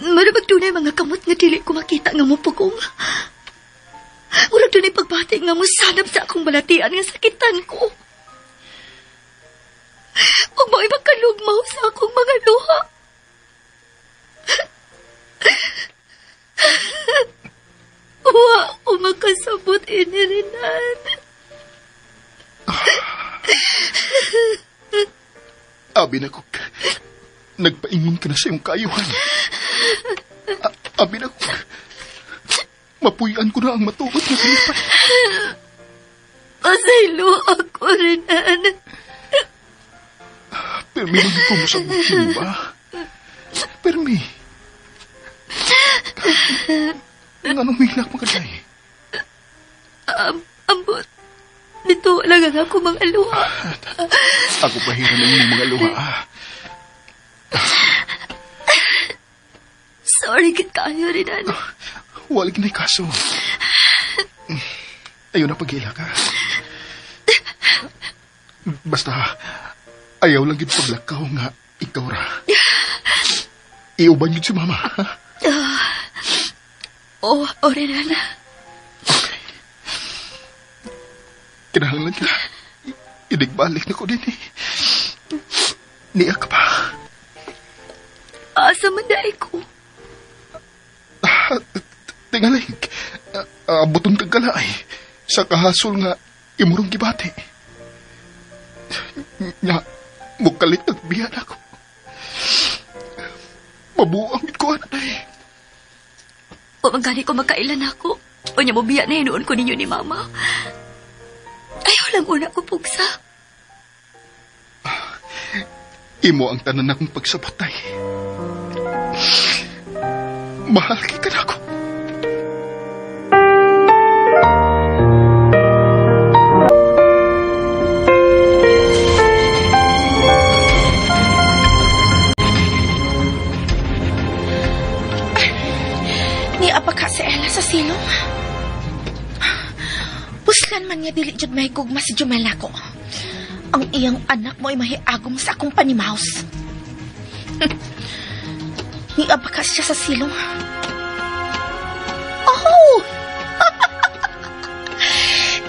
Murabag dunay mga kamot nga dili ko makita nga mopugong. Murag dunay pagbati nga mosanab sa akong balatian nga sakitan ko. Ug mao'y makalugmaw sa akong mga luha. Wa ko makasabot ini Renan. Abi na ko, nagpaingon ka na sa iyong kaayuhan. Abi na ko, mapuyan ko na ang matuod na kalipay. Pasaylo ako, Renan. Permi lang ko masabot mo ba? Permi. Anong hilak makaday? Ambot. Dito lang ang ako mga luha. Ako pahiran ang imong mga luha. Sorry kit kayo, Renan. Wala ginay kaso. Ayaw na pag-ila ka. Basta, ayaw lang gid paglakaw nga ikaw ra. Iuban yun si mama. Ha? Oh, Renan. Okay. Kinahanglan ka. Inigbalik na ko din eh. Niya ka pa. Asa man dahil ko? Tingalig. Abuton kang kalaay. Sa kahasol nga imurong gibati. Nga, mukalit nagbiyan ako. Mabuang ko anay. Pamagani ko magkailan ako. O niya mo biya na hinuon ko ninyo ni Mama. Ayaw lang una ko pugsa. Imo ang tanan akong pagsabotay. Mahal kita na ako. Niapa ka si Ella sa silong. Puslan man niya dili jud mahigugma si Jumel nako. Ang iyang anak mo ay mahiagom sa akong panimaus. Niapa ka siya sa silong. Oh!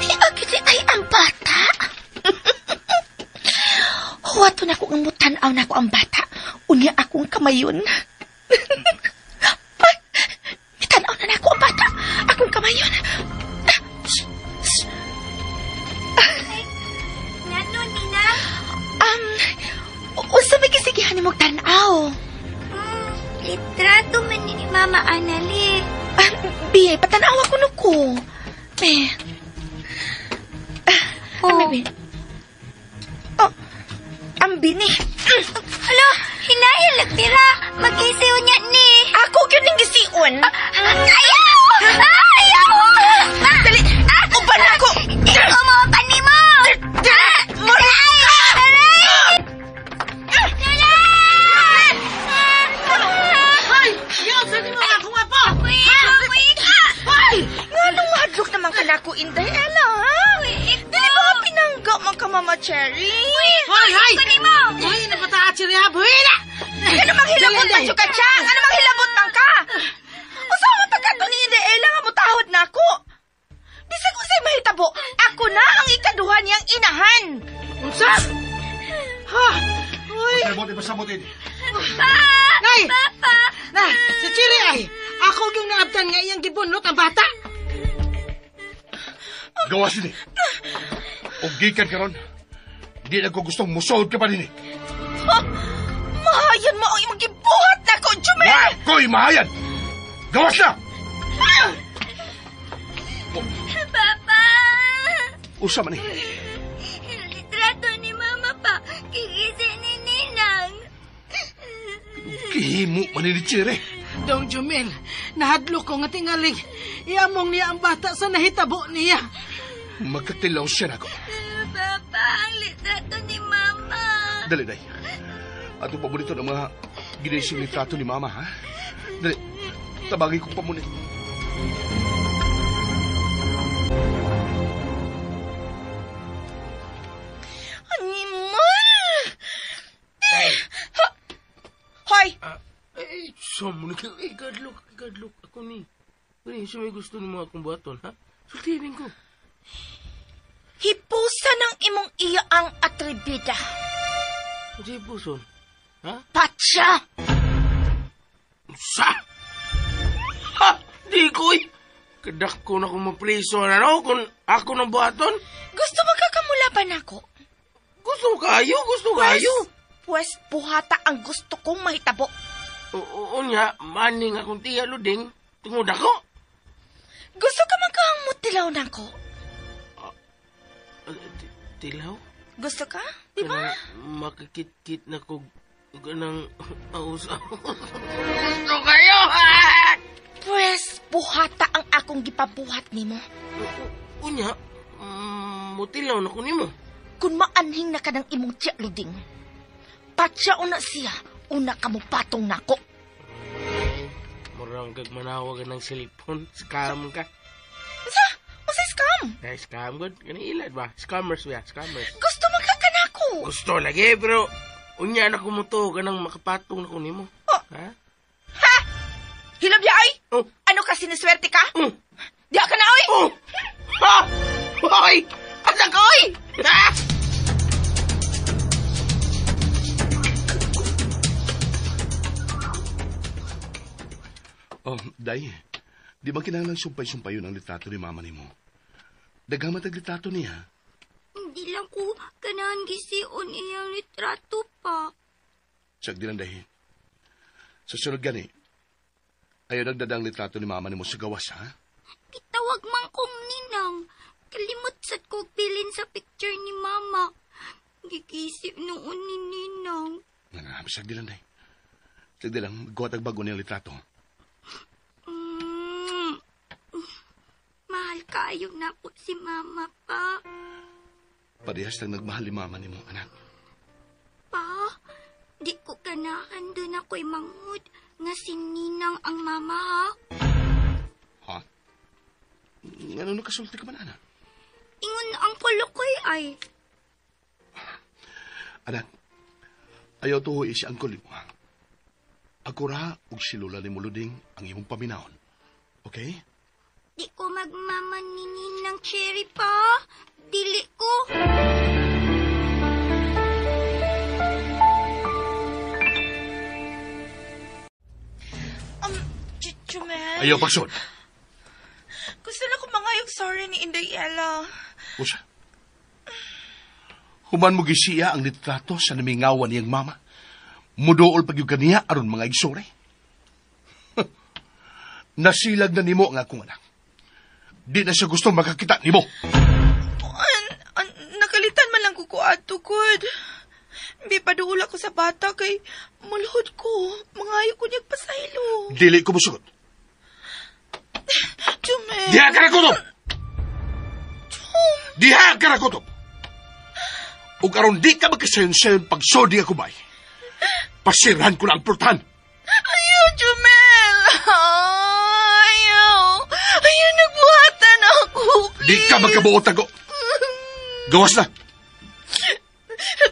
Di agad ay ang bata. Huwato na ko ang mutanaw na ko ang bata. Unya akong kamayon. Ay, mitanaw na nako ang bata. Akong kamayon. Ngano, Nina? Unsa may gisigihan nimo tan-aw? Litrato man ni Mama Anali. Biye, patanaw ako no ko. Eh. Oh. Ami, oh, ang bini. Hala, hinayang lagtira. Mag-isiw niya ni. Ako gyud ning gisiun. Ayaw! Ayaw! Dali, uban ako. Ikaw mo pa ni mo. Aray! Ay! Yaw, saan mo akong apo? Ay! Nga nung mahadlok naman ka na ako, Inday Ella, ha? Dili ba nga pinangga man ka, Mama Cherry? Hoy, hoy! Buhi na pata, Cherry, ha? Buhi na! Ano mang hilabot man, Chukachang? Ano mang hilabot man ka? Usa man pagkato ni Inday Ella nga mutahod na ako. Bisag unsay mahitabo, ako na ang ikaduha niyang inahan. Unsa? Ha? Uy! Pasabot, pasabot. Nay! Papa! Na, si Cherry ay, ako yung naabtan nga iyang gibunot ang bata. Gawas ini. O gikan karon, di na ko gustong musuod ka pa din eh. Ha? Mahayan mo ang imong gibuhat na ko, Jumel! Wa ko'y mahayan! Gawas na! Papa! Usa man eh. Litrato ni Mama pa. Kikisi ni Ninang. Kihimo man ni Cherry. Dong Jumel, nahadlok ko nga tingaling. Iamong niya ang bata sa nahitabo niya. Magkatilaw siya nako. Papa, ang litrato ni Mama. Dali, day. Ato pamunito ng mga ginising litrato ni Mama, ha? Dali, tabagin kong pamunit. Animal! Ha? Hoy! Eh, gadlok. Ako ni. Kani, siya may gusto ng mga akong buhaton, ha? Sultihin ko. Hipusa ng imong iya ang atribida. Ano siya hipuson? Ha? Patsa! Sa! Ha! Di ko eh! Kadako na kong mapriso na no, kung ako ng buhaton. Gusto mo kakamulaban ako? Gusto kayo, gusto kayo. Pwes, buhata ang gusto kong mahitabo. Oo nga, maning akong tiya, Luding. Tungod ako. Gusto ka man kang mutilaw na ako? Tilaw? Gusto ka? Di ba? Makikit-kit na ko ganang ausa. Gusto kayo! Pwes, buhata ang akong gipabuhat nimo. Unya, mutilaw na ko nimo. Kung maanhing na ka ng imong tiya, Luding, patya una siya, una ka mo patong nako. Ay, murang kag manawagan ng cellphone. Scam ka. Unsa? Unsa scam? Ay, scam good. Kani ilad ba? Scammers ba? Scammers. Gusto man ka kanako. Gusto lagi, pero unya na ko mo to, ganang makapatong na ko nimo. Oh. Ha? Ha? Hilab ya ay? Oh. Ano ka, siniswerte ka? Oh. Diya ka na, oy! Oh. Ha! Hoy! Asa ka, oy! Ha? Oh, Day, di ba kinahanglan sumpay-sumpay yun ang litrato ni mama nimo? Daghamat ang litrato niya. Hindi lang ko ganahan gision iyang litrato pa. Sag di lang, Day. Sa sunod gani, ayaw nagdadang litrato ni mama nimo sa gawas, ha? Gitawag man kong ninang. Kalimot sad ko bilin sa picture ni mama. Gigisip noon ni ninang. Nga, sag di lang, Day. Sag di lang, magkuha tag bago niyang litrato. Mahal kayo na po si mama pa. Parehas lang nagmahal ni mama nimo, anak. Pa, di ko ganahan doon ako'y manghud nga si Ninang ang mama, ha? Ha? Ano nakasulti ka man, anak? Ingon ang kulukoy ay. Anak, ayaw tuhoy si Angkol mo, ha? Ako ra og si Lola ni Muluding ang imong paminahon. Okay? Di ko magmama ni Ninang Cherry pa. Dili ko. Jumel. Ayaw pagsod. Gusto na ko mangayog sorry ni Inday Ella. Usa. Human mo gisiya ang litrato sa namingawan niyang mama. Muduol pag yung kaniya aron mga igsore. Nasilag na nimo ang akong anak. Di na siya gusto makakita nimo. Nakalitan man lang ko ato, good. Bi, paduula ko sa bata kay mulhod ko. Mangayo ko niyang pasaylo. Dili ko musugot. Jumel. Diha ka na kutob! Diha ka na kutob! Ug aron di ka magkasayon-sayon pagsodi ako bay. Pasirahan ko na ang pultahan. Ayaw, Jumel! Ayaw! Ayaw, nagbuhatan ako, please! Di ka magkabuot ako. Gawas na.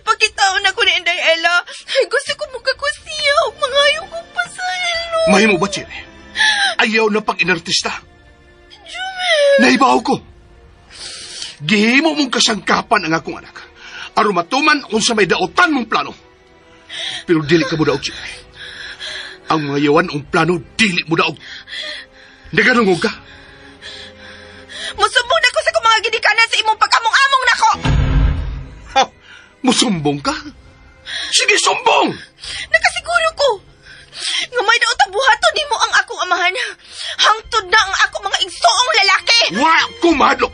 Pagkitaon ako ni Inday Ella, gusto ko magkakusiya o mangayo kong pasaylo. Mahimo ba, Chiri? Ayaw na pag-inartista. Jumel! Nahibaw ko. Gihimo mong kasangkapan ang akong anak. Aron matuman unsa may daotan mong plano. Pero dili ka mo daog, Chiri. Ang mga yawan ang plano, dili mo daog. Naganungog ka. Musumbong na ko sa mga gidikanan sa imong pag-among-among nako. Ha? Musumbong ka? Sige, sumbong! Nakasiguro ko. Nga may daot ang buhaton nimo ang akong amahan. Hangtod na ang akong mga igsoong lalaki. Wa ko mahadlok.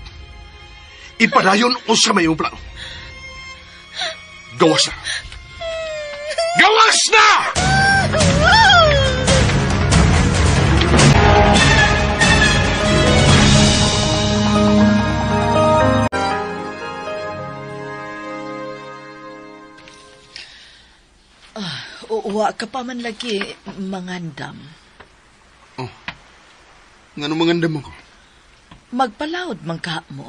Ipadayon unsa may imong plano. Gawas na. Gawas na! Wa ka pa man lagi mangandam. Oh. Ngano mangandam ako? Magpalawod man ka mo.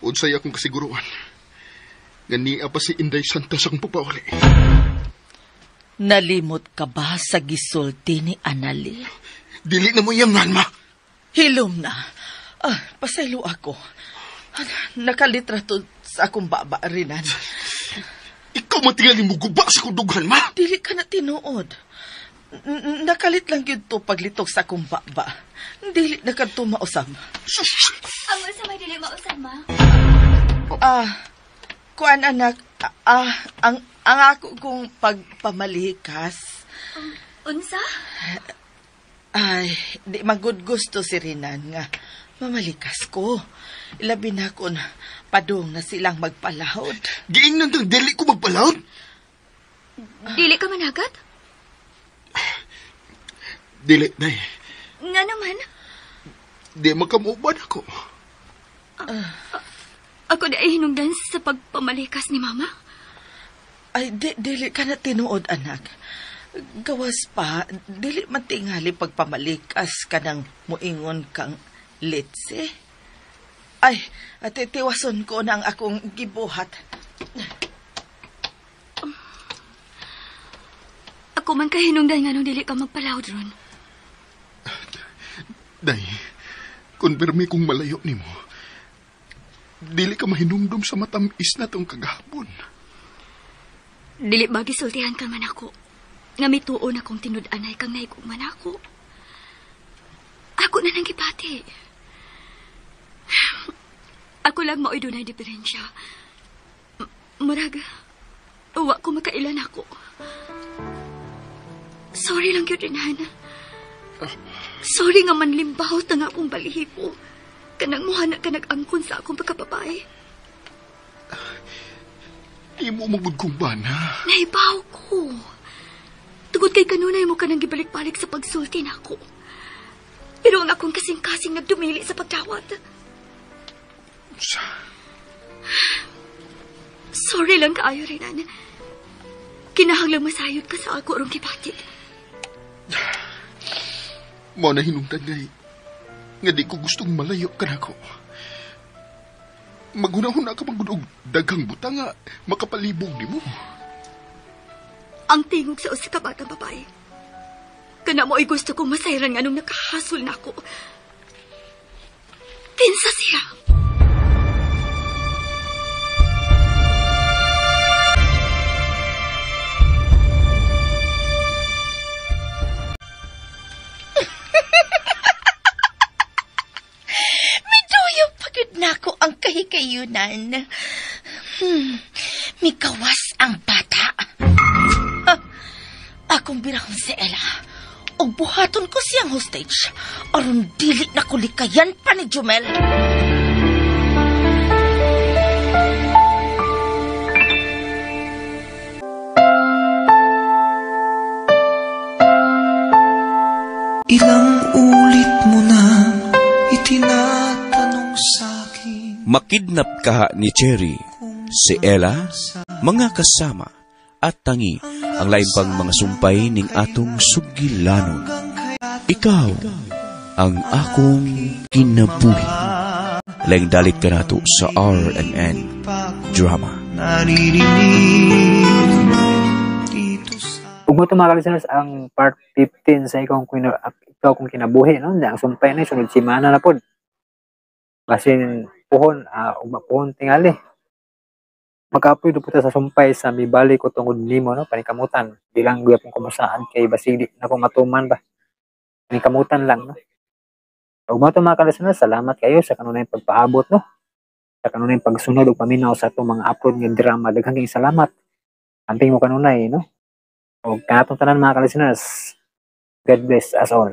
Unsay akong kasiguruan nga niya pa si Inday Santa sa akong pagpauli. Nalimot ka ba sa gisulti ni Anali? Dili na mo iyang ma. Hilom na. Ah, pasaylo ako. Nakalitrato sa akong baba rinan. Ikaw matingali mo guba sa kudughan, ma! Dili ka na tinuod. Nakalit lang yun to paglitok sa akong baba. Dili na ka to mausab. Ang unsa may dili mausab, ma? Ah, kuan anak, ang ako kong pagpamalikas. Unsa? Ay, di magud gusto si Rinan nga mamalikas ko. Ilabi na kun padung na silang magpalahod. Giingnan tang dili ko magpalahod? Dili ka managat? Dili, day. Nga naman? Di makamuban ako. Ako di ay hinungdan sa pagpamalikas ni Mama? Ay, dili ka na tinuod, anak. Gawas pa, dili man tingali pagpamalikas ka ng muingon kang litse. Ay, ate, tiwason ko na ang akong gibuhat. Ako man kahinungdan nga nung dili ka magpalawd ron. Day, kung permi kong malayo nimo, dili ka mahinumdum sa matamis na tong kagahapon. Dili ba gisultihan ka man ako? Nga mituon akong tinud-anay kang naigong man ako. Ako na nang gipati. Ako lang mao'y dunay diferensya. Murag, uwa ko makailan ako. Sorry lang yun, Renan. Sorry nga manlimbaw ta nga akong balihibo. Kanang muhana ka nag-angkon sa akong pagkababae. Imo magud kong bana. Nahibaw ko. Tugod kay kanunay mo ka nang gibalik-balik sa pagsulti nako. Pero ang akong kasing-kasing nagdumili sa pagdawat. Sorry lang kaayo, Renan. Kinahanglang masayod ka sa ako rong gibati. Mao na hinungdan ngay nga di ko gustong malayo ka nako. Maghuna-huna ka man gud og daghang butang nga makapalibog nimo. Ang tingog sa usa ka batang babae. Kana mo ay gusto kong masayran nga nung nakahasol na ako. Kinsa siya? Miduyo pagod na ako ang kahikayunan. Mikawas ang bata. Akong birahon si Ella. Og buhaton ko siyang hostage. Aron dili na ko likayan pa ni Jumel. Ilang ulit mo na itinatanong sa akin. Makidnap kaha ni Cherry, si Ella, mga kasama at tangi ang lain pang mga sumpay ning atong sugilanon. Ikaw ang akong kinabuhi. Laing dalit ka nato sa RMN Drama. Ug mo mga listeners ang part 15 sa ikaw kong kinabuhi, no? Ang sumpay na sunod semana na pod. Basin puhon, ugma puhon tingali. Makapoy do puta sa sumpay sa mibalik ko tungod nimo, no? Panikamutan. Di lang gyapon kumusaan kay basig di na ko matuman ba. Panikamutan lang, no? Ug mo to mga ka-listeners, salamat kayo sa kanunay pagpaabot, no? Sa kanunay pagsunod ug paminaw sa atong mga upload nga drama. Daghang kayong salamat. Amping mo kanunay, no? Og kanatong tanan mga ka-listeners, God bless us all.